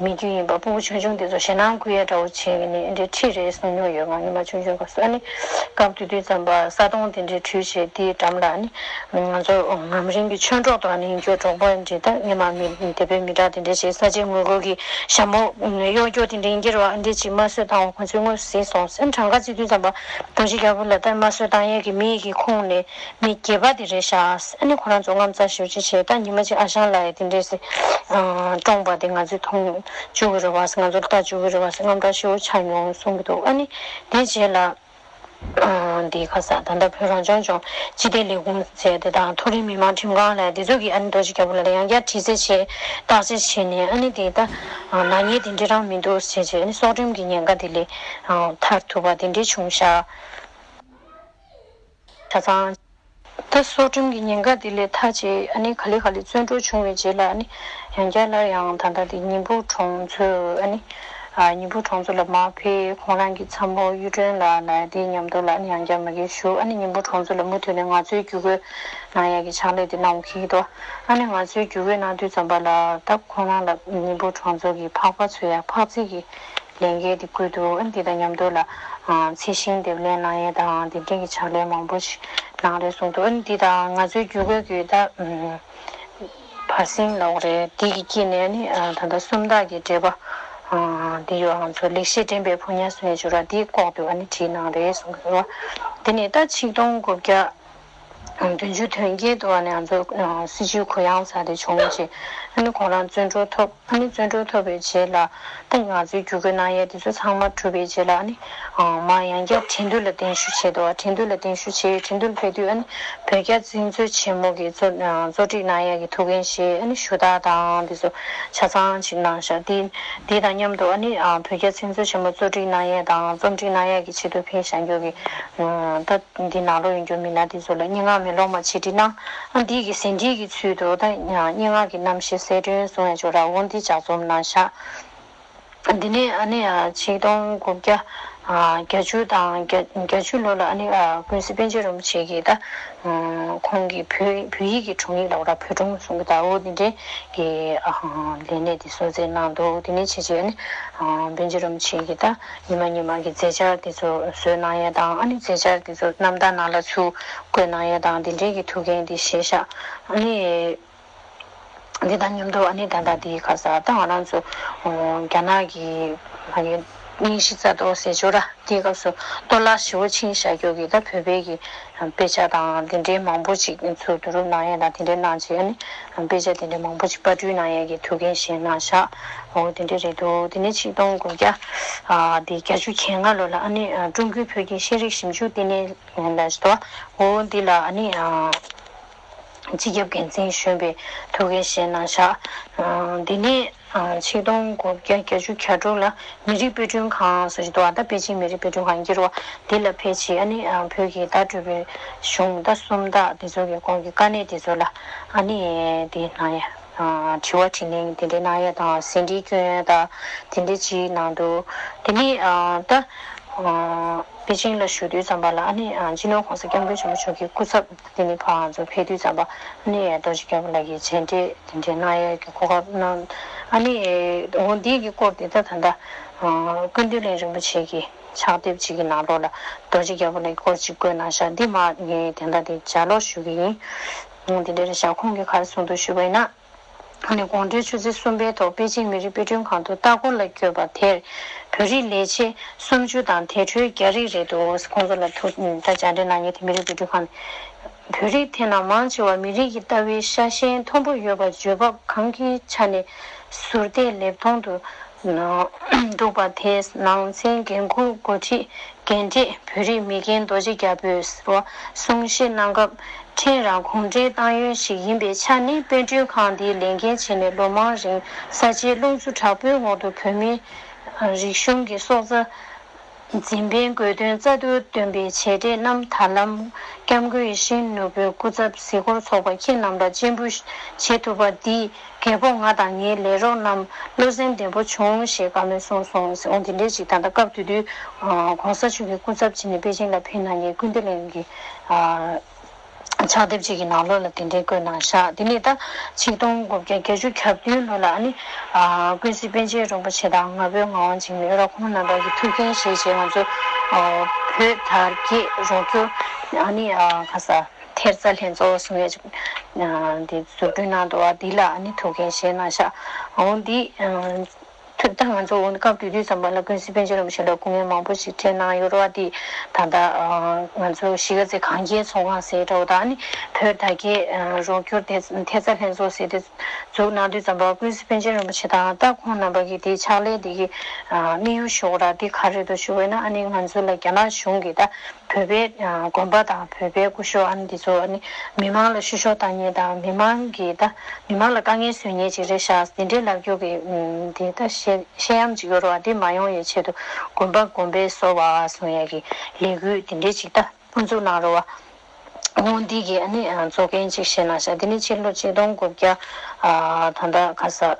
མི་རྒྱུ་ཡིན་པ་སྤུ་གུ་ཆུང་ཆུང་དེ་ཚོ་ཞེད་སྣང་སྐུལ་ཡ་འདྲ་བོ་བྱས་ནས་འདི་འདྲའི་ཁྲིད་རེད་གསུངས་མྱོང་ཡོད། ང་སྔོན་མ་ཆུང་ཆུང་སྐབས་སུ་ཨ་ནི་སྐབས་དེ་དུས་ཙམ་པ་ས་དོང་དེ་འདྲའི་བྲུས་བྱས་དེའི་འགྲམ་ལ་ཨ་ནི་ང་ཚོ་ངམ་རིང་གི་ཆོས་གྲོགས་དང་ཨ་ནི་ཡིན་རྒྱུ་གྲོགས་པོ་འདྲ་ད་སྔོན་མ་མི་དེད་དཔོན་མི་དྲག་དེ་འདྲ་བྱས་ས་ཆའི་ངོ་རྒོལ་གྱི་ཞྭ་མོ་གཡོག་རྒྱུ་དེ་འདྲ་ཡིན་གྱི་རེད་བ། ཨ་འདྲ་ཅིག་དམར་གསོད་བཏང་བ་ཁོ་ཚོས་དངོས་སུ་གཟིགས་སོང་ཟེར། གྲངས་ཀ་བརྩི་དུས་ཙམ་པ་རྡོ་རྗེ་རྒྱལ་པོ་ལ་ད་དམར་གསོད་བཏང་ཡས་ཀྱི་མི་ཡི་གི་ཁོངས་ནས། མི་སྒེར་པ་དེ་རེད་ཤག་ཨ་ནི་ཁོ་རང་ཚོ་དངངས་འཚབ་ཞེ་པོ་ཅིག་བྱས། ད་ཉི་མ་གཅིག་ཨ་ཞང་ལགས་ཡ་དེ་འདྲས་སེ་བཀྲོངས་པ་དེ་ང་ཚོས་མཐོང་བཅུག་གི་རེད་བ་ཟེར། ང་ཚོར་ལྟ་བཅུག་གི་རེད་བ་ཟེར་དངངས་སྐྲག་ཞེ་པོ་ཆགས་མྱོང་གསུང་གི་འདུག་ཨ་ནི་དེ་རྗེས་ལ་འདི་ཁ་ས་ད་ལྟ་བོད་རང་སྐྱོང་ལྗོངས་སྤྱི་བདེ་ལས་ཁུངས་ཟེར་དེ་དང་མཐོ་རིམ་མི་དམངས་ཁྲིམས་ཁང་ལ་དེ་ཚོ་གིས་ཨ་ནི་རྡོ་རྗེ་རྒྱལ་པོ་ལགས་ལ་ཡང་བསྐྱར་དྲི་རྩད་བྱས། བརྟག་དཔྱད་བྱས་ནས་ཨ་ནི་དེ་ད་ནག་ཉེས་དེ་འདྲ་རང་མི་འདུག་ཟེར་བྱས་ཨ་ནི་སྲོག་ཁྲིམས་ཀྱི་ཉེན་ཁ་དེ་ལས་ཐར་ཐུབ་པ་དེ་འདྲས་བྱུང་ཤག་ཆ་ཚང་། ད་སྲོག་ཁྲིམས་ཀྱི་ཉེན་ཁ་དེ་ལས་ཐར་བྱས་ཨ་ནི་ག་ལེ་ག་ལེ་བཙོན་གྲོལ་བྱུང་བའི་རྗེས་ལ་ཨ་ནི་ཡང་བསྐྱར་སླར་ཡང་ད་ལྟ་དེ་ཉི་འབུར་གྲོང་ཚོའི་ཨ་ནི་ཨ་ཉི་འབུར་གྲོང་ཚོ་ལ་མར་ཕེབས། ཁོང་རང་གི་ཚ་མོ་གཡུ་སྒྲོན་ལགས་ལ་དེ་མཉམ་དུ་ལ་ཨ་ནི་ཡང་བསྐྱར་མ་གིར་བཞུགས། ཨ་ནི་ཉི་འབུར་གྲོང་ཚོ་ལ་མུ་མཐུད་ནས་ངལ་རྩོལ་བརྒྱུད་སྐུལ་གནང་ཡག་གི་ཕྱག་ལས་དེ་གནང་འཁེལ་འདུག་ཨ་ནི་ངལ་རྩོལ་བརྒྱུད་སྐུལ་གནང་དུས་ཙམ་པ་ལ་ད་ཁོང་རང་ལ་ཉི་འབུར་གྲོང་ཚོ་གི་ཕག་པ་ཚོ་ཡ་ཕག་རྩལ་གྱི་ལས་འགན་དེ་བསྐུལ་འདུག་ཨ་ནི་དེ་དང་མཉམ་དུ་ལ་ཨ་ཚད་ཤིང་འདེབས་ལེན་གནང་ཡས་དང་དེ་འདྲའི་གི་ཕྱག་ལས་མང་པོ་ཞིག་གནང་རེད་གསུངས་འདུག་ཨ་ནི་དེ་དང་ང་ཚོའི་བརྒྱུད་སྐུལ་གྱི་ད་ཨམ་བར་གསེང་ལབ་དགོས་རེད། དེ་གི་དཀྱིལ་ནས་ནི་ཨ་ད་ལྟ་སུམ་རྟགས་ཀྱི་འགྲེལ་པ་ཨ་དེ་ཡོད། ང་ཚོ་ལེགས་བཤད་འདྲེན་པའི་ཕོ་ཉ་གསུང་ཡས་ཅིག་ཡོད་ར། དེ་ལྐོག་ཏུ་ཨ་ནི་བྲིས་གནང་རེད་གསུངས་འདུག་དེ་ནས་ད་ཆིག་སྟོང་དགུ་བརྒྱ་བདུན་ཅུ་དོན་བརྒྱད་དུ་ཨ་ནི་ང་ཚོ་ཨ་སྲིད་བྱུས་གུ་ཡངས་ས་དེ་བྱུང་རྗེས་ཨ་ནི་ཁོང་རང་བཙོན་གྲོལ་ཐོབ། ཨ་ནི་བཙོན་གྲོལ་ཐོབ་པའི་རྗེས་ལ་ད་ང་ཚོའི་བརྒྱུད་སྐུལ་གནང་ཡས་དེ་ཚོ་ཚང་མ་གྲུབ་པའི་རྗེས་ལ་ཨ་ནི་ཨ་མར་ཡང་བསྐྱར་ཁྲིན་ཏུའུ་ལ་གདན་ཞུ་བྱས་འདུག་ཁྲིན་ཏུའུ་ལ་གདན་ཞུ་བྱས། ཁྲིན་ཏུའུ་ལ་ཕེབས་དུས་ཨ་ནི་བོད་རྒྱ་བཙན་འཛུལ་ཆེན་མོ་གི་གཙོ་ཨ་གཙོ་སྒྲིག་གནང་ཡས་ཀྱི་ཐུགས་འགན་བཞེས། ཨ་ནི་ཞུ་དག་དང་དེ་ཚོ་ཆ་ཚང་ཅིག་གནང་ཤག་དེ་དེ་དང་མཉམ་དུ་ཨ་ནི་ཨ་བོད་རྒྱ་བཙན་འཛུལ་ཆེན་མོ་གཙོ་སྒྲིག་གནང་ཡས་དང་རྩོམ་སྒྲིག་གནང་ཡས་ཀྱི་ཆེད་དུ་ཕེབས་བཞག་རྒྱུ་གི་ཨ་ད་འདི་ནང་ལོགས་ཡོད་རྒྱུ་མི་སྣ་དེ་ཚོ་ལ་སྙན་ངག་མེ་ལོང་མ་ཆེད་སྒྲིག་གནང་། ཨ་འདི་གི་ཟིན་བྲིས་ཀྱི་ཚུལ་དུ་ད་སྙན་ངག་གི་རྣམ་བཤད་གསལ་སྒྲོན་གསུང་ཡས་ཅིག་ཡོད་ར། འོ་འདི་ལྗགས་རྩོམ་གནང་ཤག་དེ་ནས་ཨ་ནི་ཨ་ཆིག་སྟོང་དགུ་བརྒྱ་ཨ་བརྒྱད་ཅུ་དང་བརྒྱད་བརྒྱད་ཅུ་ལོ་ལ་ཨ་ནི་ཨ་ཀུན་གཟིགས་པཎ་ཆེན་རིན་པོ་ཆེ་གིས་ད་ཨ་ཁོང་གི་བོད་བོད་ཡིག་གི་དྲུང་ཡིག་ལབ་ར། བོད་དྲུང་གསུང་གི་ད་འོ་དེ་འདྲའི་གི་ཨ་ལས་གནས་དེ་གསོལ་སྩལ་གནང་འདུག་དེ་ནས་བྱས་རྗེས་ཨ་ནི་ཨ་པཎ་ཆེན་རིན་པོ་ཆེ་གིས་ད་ཉི་མ་ཉི་མ་གི་མཛད་འཆར་དེ་ཚོ་བཟོས་གནང་ཡས་དང་ཨ་ནི་མཛད་འཆར་དེ་ཚོ་རྣམ་ཐར་ནང་ལ་ཚུར་བཀོད་གནང་ཡས་དང་དེ་འདྲའི་གི་ཐུགས་འགན་དེ་བཞེས་ཤག་ཨ་ནི། འདི་དང་མཉམ་དུ་ཨ་ནི་ད་ལྟ་འདིའི་ཁ་ས་ད་ང་རང་ཚོ་རྒྱ་ནག་གི་མ་གི་རྙིང་ཞེན་རྩ་གཏོར་ཟེར་ཆོག་ར། དེའི་སྐབས་སུ་གཏོར་བརླག་ཞེ་པོ་ཕྱིན་བཞག་རྒྱུ་གི་ད་བོད་པའི་གི་དཔེ་ཆ་དང་དེ་འདྲའི་མང་པོ་ཅིག་ཚུར་བསྡུ་རུབ་གནང་ཡས་དང་དེ་འདྲའི་གནང་བྱས་ཨ་ནི་དཔེ་ཆ་དེ་འདྲའི་མང་པོ་ཅིག་པར་སྐྲུན་གནང་ཡས་ཀྱི་ཐུགས་འགན་བཞེས་གནང་བཞག་འོ་དེ་འདྲ་རེད་འདུག་དེ་ནས་ཆིག་སྟོང་དགུ་བརྒྱ་དེ་བརྒྱད་ཅུ་གྱ་ལྔ་ལོ་ལ་ཨ་ནི་ཀྲུང་གོའི་བོད་ཀྱི་ཤེས་རིག་ཞིབ་འཇུག་ལྟེ་གནས་ལ་འོ་འདི་ལ་ཨ་ནི། སྤྱི་ཁྱབ་འགན་འཛིན་གཞོན་པའི་ཐུགས་འགན་བཞེས་གནང་བཞག་འདི་ནས་ཆིག་སྟོང་དགུ་བརྒྱ་བརྒྱད་ཅུ་གྱ་དྲུག་ལ་མི་རིགས་དཔེ་སྐྲུན་ཁང་ཟེར་གྱི་འདུག་ད་པེ་ཅིང་མི་རིགས་དཔེ་སྐྲུན་ཁང་འགྱུར་བ་འདི་ལ་ཕེབས་བྱས་ཨ་ནི་བོད་ཀྱི་ད་སྤྲུལ་པའི་གཞུང་ད་སུམ་རྟགས་འདི་ཚོ་གི་སྐོར་གྱི་དཀའ་གནད་འདི་ཚོ་ལ་ཨ་ནི་འདི་གནང་ཡ་དྲི་བ་དྲིས་ལན་འདི་འདྲའི་གནང་ཡ་དང་ཟིན་བྲིས་སྐྱོན་ཡ་དང་དེ་འདྲའི་ཅིག་གནང་འདུག་དེ་ནས་ད། པེ་ཅིང་ལ་བཞུགས་དུས་ཙམ་པ་ལ་ཨ་ནི་སྤྱི་ནོར་༸གོང་ས་༸སྐྱབས་མགོན་ཆེན་པོ་མཆོག་གི་སྐུ་ཚབ་དེ་ནི་ཕར་ང་ཚོ་ཕེབས་དུས་ཙམ་པ་ཨ་ནི་རྡོ་རྗེ་རྒྱལ་པོ་ལགས་ཀྱི་མཇལ་འཕྲད་དེ་འདྲའི་གནང་ཡས་ཀྱི་གོ་སྐབས་གནང་། ཨ་ནི་འོ་འདི་གི་སྐོར་དེ་ད་ད་ལྟ་ཀུན་འདུས་གླིང་རིན་པོ་ཆེ་གི་ཕྱག་དེབ་ཅིག་གི་ནང་ལོགས་ལ་རྡོ་རྗེ་རྒྱལ་པོ་ལགས་ཀྱི་སྐོར་ཅིག་བཀོད་གནང་ཤག་འདི་མ་ངས་དེ་འདྲ་དེ་ལྗགས་ཀློག་ཞུ་གི་ཡིན། འོ་དེ་འདྲ་རེད་ཤག་ཁོང་གིས་ག་རེ་གསུངས་འདུག་ཞུས་པ་ཡིན་ན། ཨ་ནི་དགོང་དྲོའི་ཆུ་ཚོད་གསུམ་པའི་ཐོག་པེ་ཅིང་མི་རིགས་དཔེ་སྐྲུན་ཁང་དུ་ལྟ་སྐོར་ལ་བསྐྱོད་པ་དེར། བོད་རིགས་ལས་བྱེད་སུམ་ཅུ་དང་དེ་འཕྲོས་རྒྱ་རིགས་རེ་འདུག་ཁོང་ཚོ་ལ་ཐུག་ད་བཅར་འདྲི་གནང་མཁན་དེ་མི་རིགས་དཔེ་སྐྲུན་ཁང་ནས། བོད་རིགས་དེ་རྣམས་མང་ཆེ་བ་མི་རིགས་ཀྱི་ལྟ་བའི་ཤ་ཞེན་མཐོན་པོ་ཡོད་པ་བརྗོད་བབ་གང་གི་ཆ་ནས་ཟུར་བལྟས་ལེབ་མཐོང་དུ་འདུག་པ་དེས་ནང་ཚན་འགན་འཁུར་འགོ་ཁྲིད། རྒན་གྲས་བོད་རིགས་མི་རྒན་རྡོ་རྗེ་རྒྱལ་པོས་གསུང་བཤད་གནང་སྐབས་ཕྲན་རང་གུང་ཁྲན་ཏང་ཡོན་ཞིག་ཡིན་པའི་ཆ་ནས་དཔེ་སྐྲུན་ཁང་འདིའི་ལས་འགན་བྱས་ནས་ལོ་མང་རིང་ས་ཆའི་རླུང་འཚུབ་དྲག་པོའི་འོག་ཏུ་བོད་མི་ རིག་གཞུང་གི་སྲོག་རྩ་འཛིན་པའི་དགོས་དོན་རྩ་བསྡུར་སྟོན་པའི་བྱས་འབྲས་རྣམས་ད་ལམ་སྐྱབས་མགོན་ཡིད་བཞིན་ནོར་བུའི་སྐུ་ཚབ་གཟིགས་སྐོར་ཚོགས་པ་ཁྱེད་རྣམས་ལ་སྤྱན་འབུལ་བྱེད་ཐུབ་པ་འདིས་རྒད་པོ་ང་དང་ངའི་ལས་རོགས་རྣམས་བློ་སེམས་བདེ་པོ་བྱུང་ཞེས་བཀའ་མོལ་གསུངས་སོང་། འོ་དེ་འདྲའི་ཅིག་ད་ལྟ་སྐབས་དེ་དུས་༸གོང་ས་མཆོག་གི་སྐུ་ཚབ་བྱས་ནས་པེ་ཅིང་ལ་ཕེབས་གནང་མཁན་ཀུན་བདེ་གླིང་གི་ཕྱག་དེབ་ཅིག་གི་ནང་ལོགས་ལ་དེ་འདྲའི་བཀོད་གནང་ཤག་དེ་ནས་ད་ཆིག་སྟོང་དགུ་བརྒྱ་བརྒྱད་ཅུ་གྱ་བདུན་ལོ་ལ་ཨ་ནི་ཨ་ཀུན་གཟིགས་པཎ་ཆེན་རིན་པོ་ཆེ་དང་ང་ཕོད་ངག་དབང་འཇིགས་མེད་ཨོ་རོག་ཁོང་རྣམ་པ་གི་ཐུགས་འགན་བཞེས་བྱས་ང་ཚོ་ཨ་བོད་དར་རྒྱས་རོགས་སྐྱོར་ཨ་ནི་ཨ་ཁ་ས་ཐེབས་རྩ་ལྷན་ཚོགས་གསུང་ཡས་ཅིག་ཨ་འདི་འཛུགས་སྐྲུན་གནང་འདུག་བ། འདི་ལ་ཨ་ནི་ཐུགས་འགན་བཞེས་གནང་ཤག་འོ་འདི་ཨ། ཐུབ་ད་ང་ཚོ་འོ་ན་སྐབས་དེ་དུས་ཙམ་པ་ལ་ཀུན་གཟིགས་པཎ་ཆེན་རིན་པོ་ཆེ་ལ་སྐུ་ངལ་མང་པོ་ཞིག་འཕྲད་གནང་ཡོད་རེད་བ། དེ་ད་ལྟ་ང་ཚོ་གཞིས་ཀ་རྩེ་གངས་སྐྱིད་ཚོང་ཁང་ཟེར་འདྲ་བོ་དང་ཨ་ནི་བོད་དར་རྒྱས་རོགས་སྐྱོར་ཐེབས་རྩ་ལྷན་ཚོགས་ཟེར་དེ་འཛུགས་གནང་དུས་ཙམ་པ་ཀུན་གཟིགས་པཎ་ཆེན་རིན་པོ་ཆེ་དང་ད་ཁོང་རྣམ་པ་གི་དེའི་ཕྱག་ལས་དེ་གི་དམིགས་ཡུལ་ཞུ་དགོས་ར་དེ་ག་རེ་འདུག་ཞུ་བས་ན་ཨ་ནི་ང་ཚོ་ལ་རྒྱ་ནག་གཞུང་གིས་ད་བོད་པའི་དགོན་པ་དང་བོད་པའི་སྐུ་ཞབས་ཨ་ནི་དེ་ཚོ་ཨ་ནི་མི་མང་ལ་བཤུ་གཞོག་བཏང་མཁན་དང་མི་མང་གི་ད་མི་མང་ལ་དཀའ་ངལ་བཟོ་མཁན་ཅིག་རེད་ཤག་དེ་འདྲའི་ལབ་རྒྱུ་གི་དེ་ད་བཤད་བཤད་ཡམ་ཅིག་ཡོད་རེད་བ། དེ་མ་ཡོང་ཡའི་ཆེད་དུ་དགོན་པ་དགོན་པའི་སོ་བ་སོང་ཡ་གི་ལས་འགུལ་དེ་འདྲའི་ཅིག་ད་དབུ་འཛུགས་གནང་རེད་བ། འོང་འདི་གི་ཨ་ནི་གཙོ་འགན་ཅིག་བཤད་གནང་ཤག་དེ་ནི་ཕྱི་ལོ་ཆིག་སྟོང་དགུ་བརྒྱ་ད་ལྟ་ག་ས།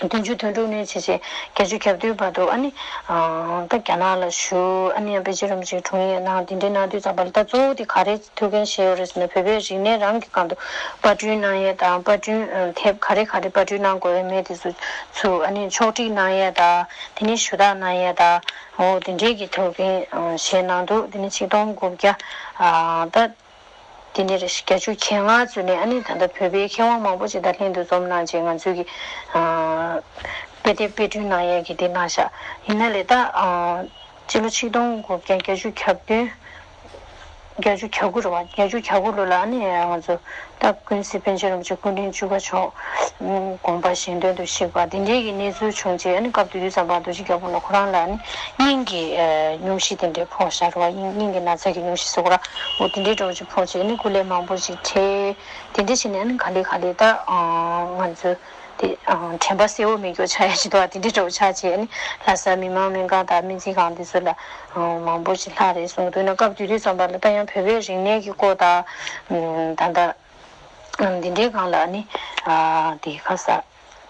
བདུན་ཅུ་དོན་དྲུག་ནས་བྱས་བྱས་བརྒྱད་ཅུ་གྱ་བདུན་བར་དུ་ཨ་ནི་ད་རྒྱ་ནག་ལ་བཞུགས། ཨ་ནི་ཡང་པེ་ཅིན་རིན་པོ་ཆེའི་དྲུང་ཡིག་གནང་། དེ་འདྲའི་གནང་དུས་ཙམ་པ་ལ་ད་གཙོ་བོ་དེ་ག་རེ་ཐུགས་འགན་བཞེས་ཡོད་རེད་ཟེར་ན་བོད་པའི་རིག་གནས་རང་གི་སྒང་དུ་པར་སྐྲུན་གནང་ཡས་དང་པར་སྐྲུན་དེབ་ག་རེ་ག་རེ་པར་སྐྲུན་གནང་དགོས་ཡས་མེད་དེ་ཚོ་ཚུར་ཨ་ནི་ཕྱོགས་སྒྲིག་གནང་ཡས་དང་དེ་ནས་ཞུ་དག་གནང་ཡས་དང་འོ་དེ་འདྲའི་གི་ཐུགས་འགན་བཞེས་གནང་འདུག་དེ་ནས་ཆིག་སྟོང་དགུ་བརྒྱ་ད། དེ་ནས་རེ་བརྒྱད་ཅུ་གྱ་ལྔ་ཚུན་ནས་ཨ་ནི་ད་ལྟ་བོད་པའི་མཁས་དབང་མང་པོ་ཅིག་དང་ལྷན་དུ་འཛོམས་གནང་རྗེས་ང་ཚོས་ཀྱི་དཔེ་དེབ་དཔེ་སྐྲུན་གནང་ཡས་ཀྱི་དེ་གནང་ཤག་ཡིན་ན་ལས་ད་སྤྱི་ལོ་ཆིག་སྟོང་དགུ་བརྒྱ་བརྒྱད་ཅུ་གྱ་བདུན་བརྒྱད་ཅུ་གྱ་དགུ་རེད་བ། བརྒྱད་ཅུ་གྱ་དགུ་ལོ་ལ་ཨ་ནི་ང་ཚོ་ད་ཀུན་གཟིགས་པཎ་ཆེན་རིན་པོ་ཆེ་སྐུ་ཕྲེང་བཅུ་པ་མཆོག་དགོངས་པ་གཞན་དོན་དུ་གཤེགས་པ་དེ་འདྲའི་གི་གནས་ཚུལ་བྱུང་རྗེས་ཨ་ནི་སྐབས་དེ་དུས་ཙམ་པ་རྡོ་རྗེ་རྒྱལ་པོ་ལ་ཁོ་རང་ལ་ཨ་ནི་སྙིང་གི་སྙུང་གཞི་དེ་འདྲའི་ཕོག་ཤག་རེད་བ། སྙིང་སྙིང་གི་ན་ཚ་གི་སྙུང་གཞི་ཟེར་དགོས་ར། འོ་དེ་འདྲའི་འདྲ་བོ་ཅིག་ཕོག་རྗེས་ཨ་ནི་སྐུ་ལས་མང་པོ་ཞིག་འཕྲད། དེ་འདྲ་བྱས་ནས་ཨ་ནི་ག་ལེ་ག་ལེ་ད་ང་ཚོ་དེ་དྲན་པ་གསལ་བོ་མེད་རྒྱུ་ཆགས་ཡ་ཅིག་འདུག་དེ་འདྲའི་འདྲ་བོ་ཆགས་རྗེས་ཨ་ནི་ལྷ་ས་མི་དམངས་སྨན་ཁང་དང་སྨན་རྩིས་ཁང་དེ་ཚོ་ལ་མང་པོ་ཞིག་ལྷག་རེད་གསུངས་འདུག་ན་སྐབས་དེ་དུས་ཙམ་པ་ལ་ད་ཡང་བོད་པའི་རིག་གནས་ཀྱི་སྐོར་དང་ད་ལྟ་འདི་འདྲའི་སྒང་ལ་ཨ་ནི་དེ་ཁ་ས།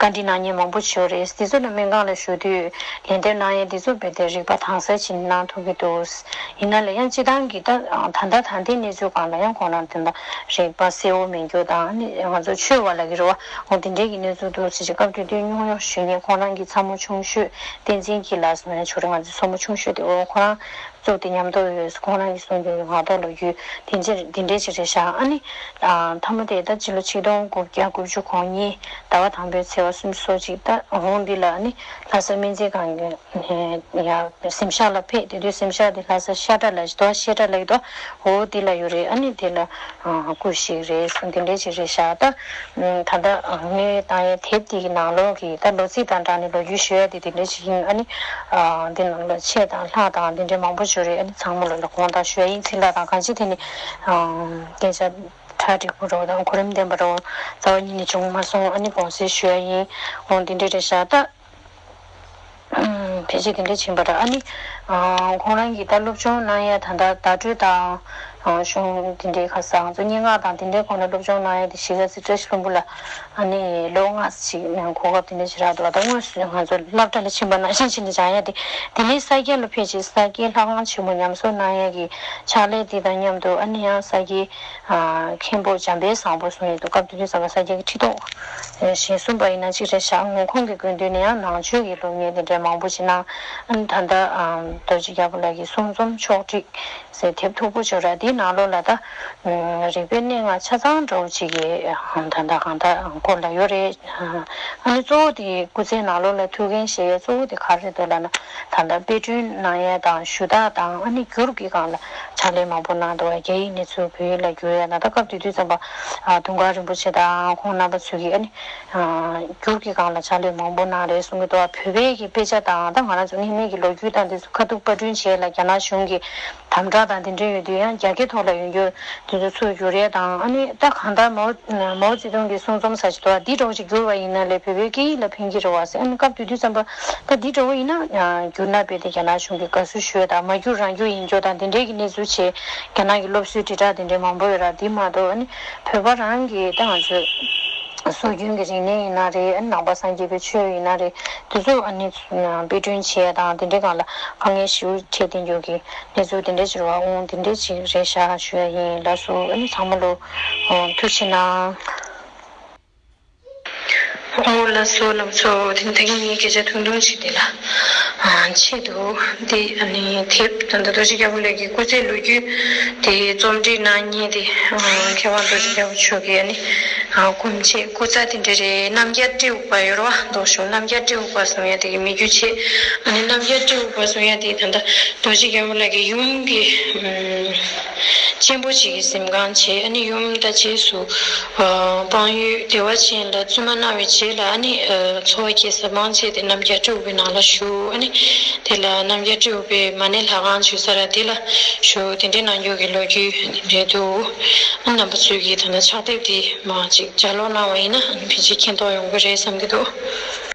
བཀའ་འདྲི་གནང་མཁན་མང་པོ་ཞིག་ཡོད་རེད། དེ་ཚོ་ལ་སྨན་ཁང་ལ་ཞུ་དུས་ལན་འདེབས་གནང་ཡས་དེ་ཚོ་རྦད་དེ་རིག་པ་དྭངས་གསལ་ཅིག་གནང་ཐུབ་ཀྱི་འདུག་ཡིན་ན་ལས་ཡང་སྤྱི་བཏང་གི་ད་ད་ལྟ་ད་ལྟའི་གནས་ཚུལ་སྒང་ལ་ཡང་ཁོང་རང་དེ་འདྲ་རིག་པ་གསལ་བོ་མེད་རྒྱུ་དང་ནི་ང་ཚོ་ཆོས་པ་ལབ་ཀྱི་རེད་བ། འོ་དེ་འདྲའི་གི་གནས་ཚུལ་འདུག་ཟེར་ཅིག་སྐབས་དེ་དུས་སྙུང་གཡོ་ཞུ་མཁན་ཁོང་རང་གི་ཚ་མོ་ཆུང་ཤོས་བསྟན་འཛིན་སྐྱིད་ལགས་སུ་ཡང་ཆོག་རེད། ང་ཚོའི་ཚ་མོ་ཆུང་ཤོས་དེ་འོ་ཁོང་རང་གཙུག་དེ་ཉམས་རྟོགས་ཡོད། ཁོང་རང་གིས་གསུངས་རྒྱུ་ཡོད། ངག་ཐོག་ལོ་རྒྱུས་དེ་འདྲ་དེ་འདྲ་ཅིག་རེད་ཤག་ཨ་ནི་མཐའ་མ་དེ་ད་སྤྱི་ལོ་ཆིག་སྟོང་དགུ་བརྒྱ་དགུ་བཅུ་གོ་གཉིས་ཟླ་བ་དང་པོའི་ཚེས་པ་སུམ་ཅུ་སོ་གཅིག་ད་འོང་འདི་ལ་ཨ་ནི་ལྷ་ས་སྨན་རྩིས་ཁང་གི་ཡ་གཟིམ་ཤག་ལ་ཕེབས། དེ་དུས་གཟིམ་ཤག་དེ་ལྷ་ས་བཤད་གྲྭ་ལ་ཞིག་འདུག་བཤད་གྲྭ་ལ་ཡོད་འདུག་འོ་འདི་ལ་ཡོད་རེད། ཨ་ནི་དེ་ལ་སྐུ་གཤེགས་རེད་གསུངས་དེ་འདྲ་ཅིག་རེད་ཤག་ད་ད་ལྟ་དངོས་བཏང་ཡའི་དེབ་དེ་གི་ནང་ལོགས་ཀྱི་ད་ལོ་ཚིགས་དང་སྦྲགས་ནས་ལོ་རྒྱུས་ཞུ་ཡ་དེ་དེ་འདྲ་ཞིག་ཡིན། ཨ་ནི་འདི་ནང་ལ་ཆེ་དང་ལྷག་དང་དེ་འདྲ་མང་པོ་ཞིག་རེད། ཨ་ནི་ཚང་མ་ལ་ལ་དགོངས་དག་ཞུ་ཡ་ཡིན། ཚིག་ལྷག་དང་གང་ཅི་དེ་ནི་སྐད་ཆ་གྲ་འགྲིག་པོ་རོ་དང་གོ་རིམ་ལྡན་པ་རོ་རྩ་བ་ཉིད་ནས་བྱུང་མ་སོང་། ཨ་ནི་དགོངས་སེལ་ཞུ་ཡ་ཡིན། འོ་འདི་འདྲ་རེད་ཤག་ད། ཕལ་ཆེར་དེ་འདྲ་ཕྱིན་པ་རེད། ཨ་ནི། ཁོང་རང་གིས་ད་སློབ་སྦྱོང་གནང་ཡ་ད་ལྟ་བརྡ་སྤྲོད་དང་། གཞུང་དེ་འདྲའི་ཁ་སང་ཚོ་སྙན་ངག་དང་དེ་འདྲའི་སྐོར་ལ་སློབ་སྦྱོང་གནང་ཡ་དེ་གཞིས་ཀ་རྩེ་བཀྲ་ཤིས་ལྷུན་པོ་ལ་ཨ་ནི་ལོ་ལྔ་ཞིག་གོ་སྐབས་དེ་འདྲ་ཞིག་རག་འདུག་ད་དངོས་སུ་ང་ཚོ་སློབ་གྲྭ་ལ་ཕྱིན་པ་ནང་བཞིན་བྱས་ནས་སྦྱང་ཡ་དེ། དེ་ནས་ས་སྐྱ་ལ་ཕེབས་རྗེས་ས་སྐྱའི་ལྷ་ཁང་ཆེན་མོ་ཉམས་གསོ་གནང་ཡ་གི་ཕྱག་ལས་དེ་དང་མཉམ་དུ་ཨ་ནི་ཡང་ས་སྐྱའི་མཁན་པོ་འཇམ་དཔལ་བཟང་པོ་གསུང་ཡ་འདུག་སྐབས་དེ་དུས་ཙམ་པ་ས་སྐྱ་གི་ཁྲི་ཐོག་གཞན་གསུམ་པ་ཡིན་ན་གཅིག་རེད་ཤག་ངོ་ཁོང་གི་སྐུ་མདུན་ནས་ཡང་ནང་ཆོས་ཀྱི་སློབ་གཉེར་དེ་འདྲའི་མང་པོ་ཞིག་གནང་། ཨ་ནི་ད་ལྟ་རྡོ་རྗེ་རྒྱལ་པོ་ལགས་ཀྱི་གསུང་རྩོམ་ཕྱོགས་བསྒྲིགས་ཟེར་དེབ་མཐུག་པོ་ཅིག་ཡོད་རེད། དེའི་ནང་ལོགས་ལ་ད་རིག་པའི་གནས་ལྔ་ཆ་ཚང་འདྲ་བོ་ཅིག་གི་ད་ལྟ་གང་ལྟར་སྐོར་ལ་ཡོད་རེད། ཨ་ནི་གཙོ་བོ་དེ་སྐུ་ཚེའི་ནང་ལོགས་ལ་ཐུགས་འགན་བཞེས་ཡས་གཙོ་བོ་དེ་ག་རེ་རེད་འདུག་ལབ་ན། ད་ལྟ་དཔེ་སྐྲུན་གནང་ཡས་དང་ཞུ་དག་དང་ཨ་ནི་བསྒྱུར་གྱི་སྒང་ལ་ཕྱག་ལས་མང་པོ་གནང་འདུག་བ། རྒྱ་ཡིག་ནས་ཚུར་བོད་ཡིག་ལ་བསྒྱུར་ཡས་ན་ད་སྐབས་དེ་དུས་ཙམ་པ་དུང་དཀར་རིན་པོ་ཆེ་དང་ཁོང་རྣམ་པ་ཚོས་ཀྱིས་ཨ་ནི་ བསྒྱུར་གྱི་སྒང་ལ་ཕྱག་ལས་མང་པོ་གནང་རེད་གསུང་གི་འདུག་བོད་པའི་གི་དཔེ་ཆ་དང་ད་ང་རང་ཚོ་སྔོན་མའི་གི་ལོ་རྒྱུས་དང་དེ་ཚོ་ཁ་ཐུག་པར་སྐྲུན་བྱས་ལ་རྒྱ་ནག་གཞུང་གི་དམ་དྲག་དང་དེ་འདྲ་ཡོད་དུས་ཡང་རྒྱ་སྐད་ཐོག་ལ་ཡོང་རྒྱུ་དེ་ཚོ་ཚུར་བསྒྱུར་ཡས་དང་ཨ་ནི་ད་གང་ལྟར་མའོ་མའོ་ཙེ་ཏུང་གི་གསུང་རྩོམ་ཟེར་གྱི་འདུག་འདི་འདྲ་བོ་ཞིག་བསྒྱུར་བ་ཡིན་ན་ལས་བོད་པའི་སྐད་ཡིག་ལ་ཕན་གྱི་རེད་བ་ཟེར། ཨ་ནི་སྐབས་དེ་དུས་ཙམ་པ་ད་འདི་འདྲ་བོ་ཡིན་ན་བསྒྱུར་ན་རྦད་དེ་རྒྱ་ནག་གཞུང་གི་དགའ་བསུ་ཞུ་ཡས་དང་མ་བསྒྱུར་རང་བསྒྱུར་ཡིན་རྒྱུ་དང་དེ་འདྲའི་གི་གནས་ཚུལ་བྱས་རྒྱ་ནག་གི་སློབ་གསོའི་དྲིལ་བསྒྲགས་དེ་འདྲའི་མང་པོ་ཡོད་ར། འདི་མ་གཏོགས་ཨ་ནི་བོད་པ་རང་གི་ད་ང་ཚོས་སྲོལ་རྒྱུན་གྱི་རིག་གནས་ཡིན་ན་རེད། ཨ་ནི་ནང་པ་སངས་རྒྱས་པའི་ཆོས་ཡིན་ན་རེད། དེ་ཚོ་ཨ་ནི་དཔེ་སྐྲུན་བྱས་དང་དེ་འདྲའི་སྒང་ལ་དཀའ་ངལ་ཞེ་པོ་འཕྲད་བསྡད་རྒྱུ་གི་གནས་ཚུལ་དེ་འདྲའི་ཕྱིར་བ་འོང་དེ་འདྲའི་ཅིག་རེད་ཤག་ཞུ་ཡ་ཡིན། ལགས་སོ། ཨ་ནི་ཚང་མ་ལོ་ཐུགས་རྗེ་གནང་། ཨོ་ལགས་སོ་རྣམ་ཚོ། དེ་ནི་ད་གིན་ངའི་སྐད་ཆ་ཐུང་ཐུང་ཞིག་དེ་ལ་ཆེད་དུ་དེ་ཨ་ནི་དེབ་ད་ལྟ་རྡོ་རྗེ་རྒྱལ་པོ་ལགས་ཀྱི་སྐུ་ཚེའི་ལོ་རྒྱུས་དེ་རྩོམ་སྒྲིག་གནང་མཁན་དེ་མཁས་དབང་རྡོ་རྗེ་རྒྱལ་པོ་མཆོག་གིས་ཨ་ནི་སྐུ་མཆེད་སྐུ་རྩ་དེ་འདྲ་རེད། རྣམ་རྒྱལ་སྤྲེའུ་པ་ཡོད་རེད་བ། མདོ་ཤོག་རྣམ་རྒྱལ་སྤྲེའུ་པ་གསུང་ཡ་དེ་གི་མི་རྒྱུད་བྱས། ཨ་ནི་རྣམ་རྒྱལ་སྤྲེའུ་པ་གསུང་ཡ་དེ་ད་ལྟ་རྡོ་རྗེ་རྒྱལ་པོ་ལགས་ཀྱི་ཡུམ་གྱི་གཅེན་པོ་ཅིག་གི་གཟིམ་ཁང་བྱས། ཨ་ནི་ཡུམ་དང་རྗེས་སུ་ཨ་སྤང་ཡུལ་བདེ་བ་ཅན་ལ་བཙུན་མ་གནང་བའི་རྗེས་ལ་ཨ་ནི་ཨ་འཚོ་བ་སྐྱེལ་ས་མང་ཆེ་དེ་རྣམ་རྒྱལ་སྤྲེའུ་པའི་ནང་ལ་བཞུགས། ཨ་ནི་དེ་ལ་རྣམ་རྒྱལ་སྤྲེའུ་པའི་མ་ཎི་ལྷ་ཁང་བྱུག་ས་ར་དེ་ལ་བཞུགས། དེ་འདྲའི་གནང་རྒྱུ་གི་ལོ་རྒྱུས་དེ་འདྲ་འདུག་ཨ་རྣམ་པ་ཚོས་ཀྱིས་ད་ལྟ་ཕྱག་དེབ་དེ་མར་ཅིག་ལྗགས་ཀློག་གནང་བ་ཡིན་ན་ཨ་ནི་ཕལ་ཆེར་མཁྱེན་རྟོགས་ཡོང་གི་རེད་བསམ་གྱི་འདུག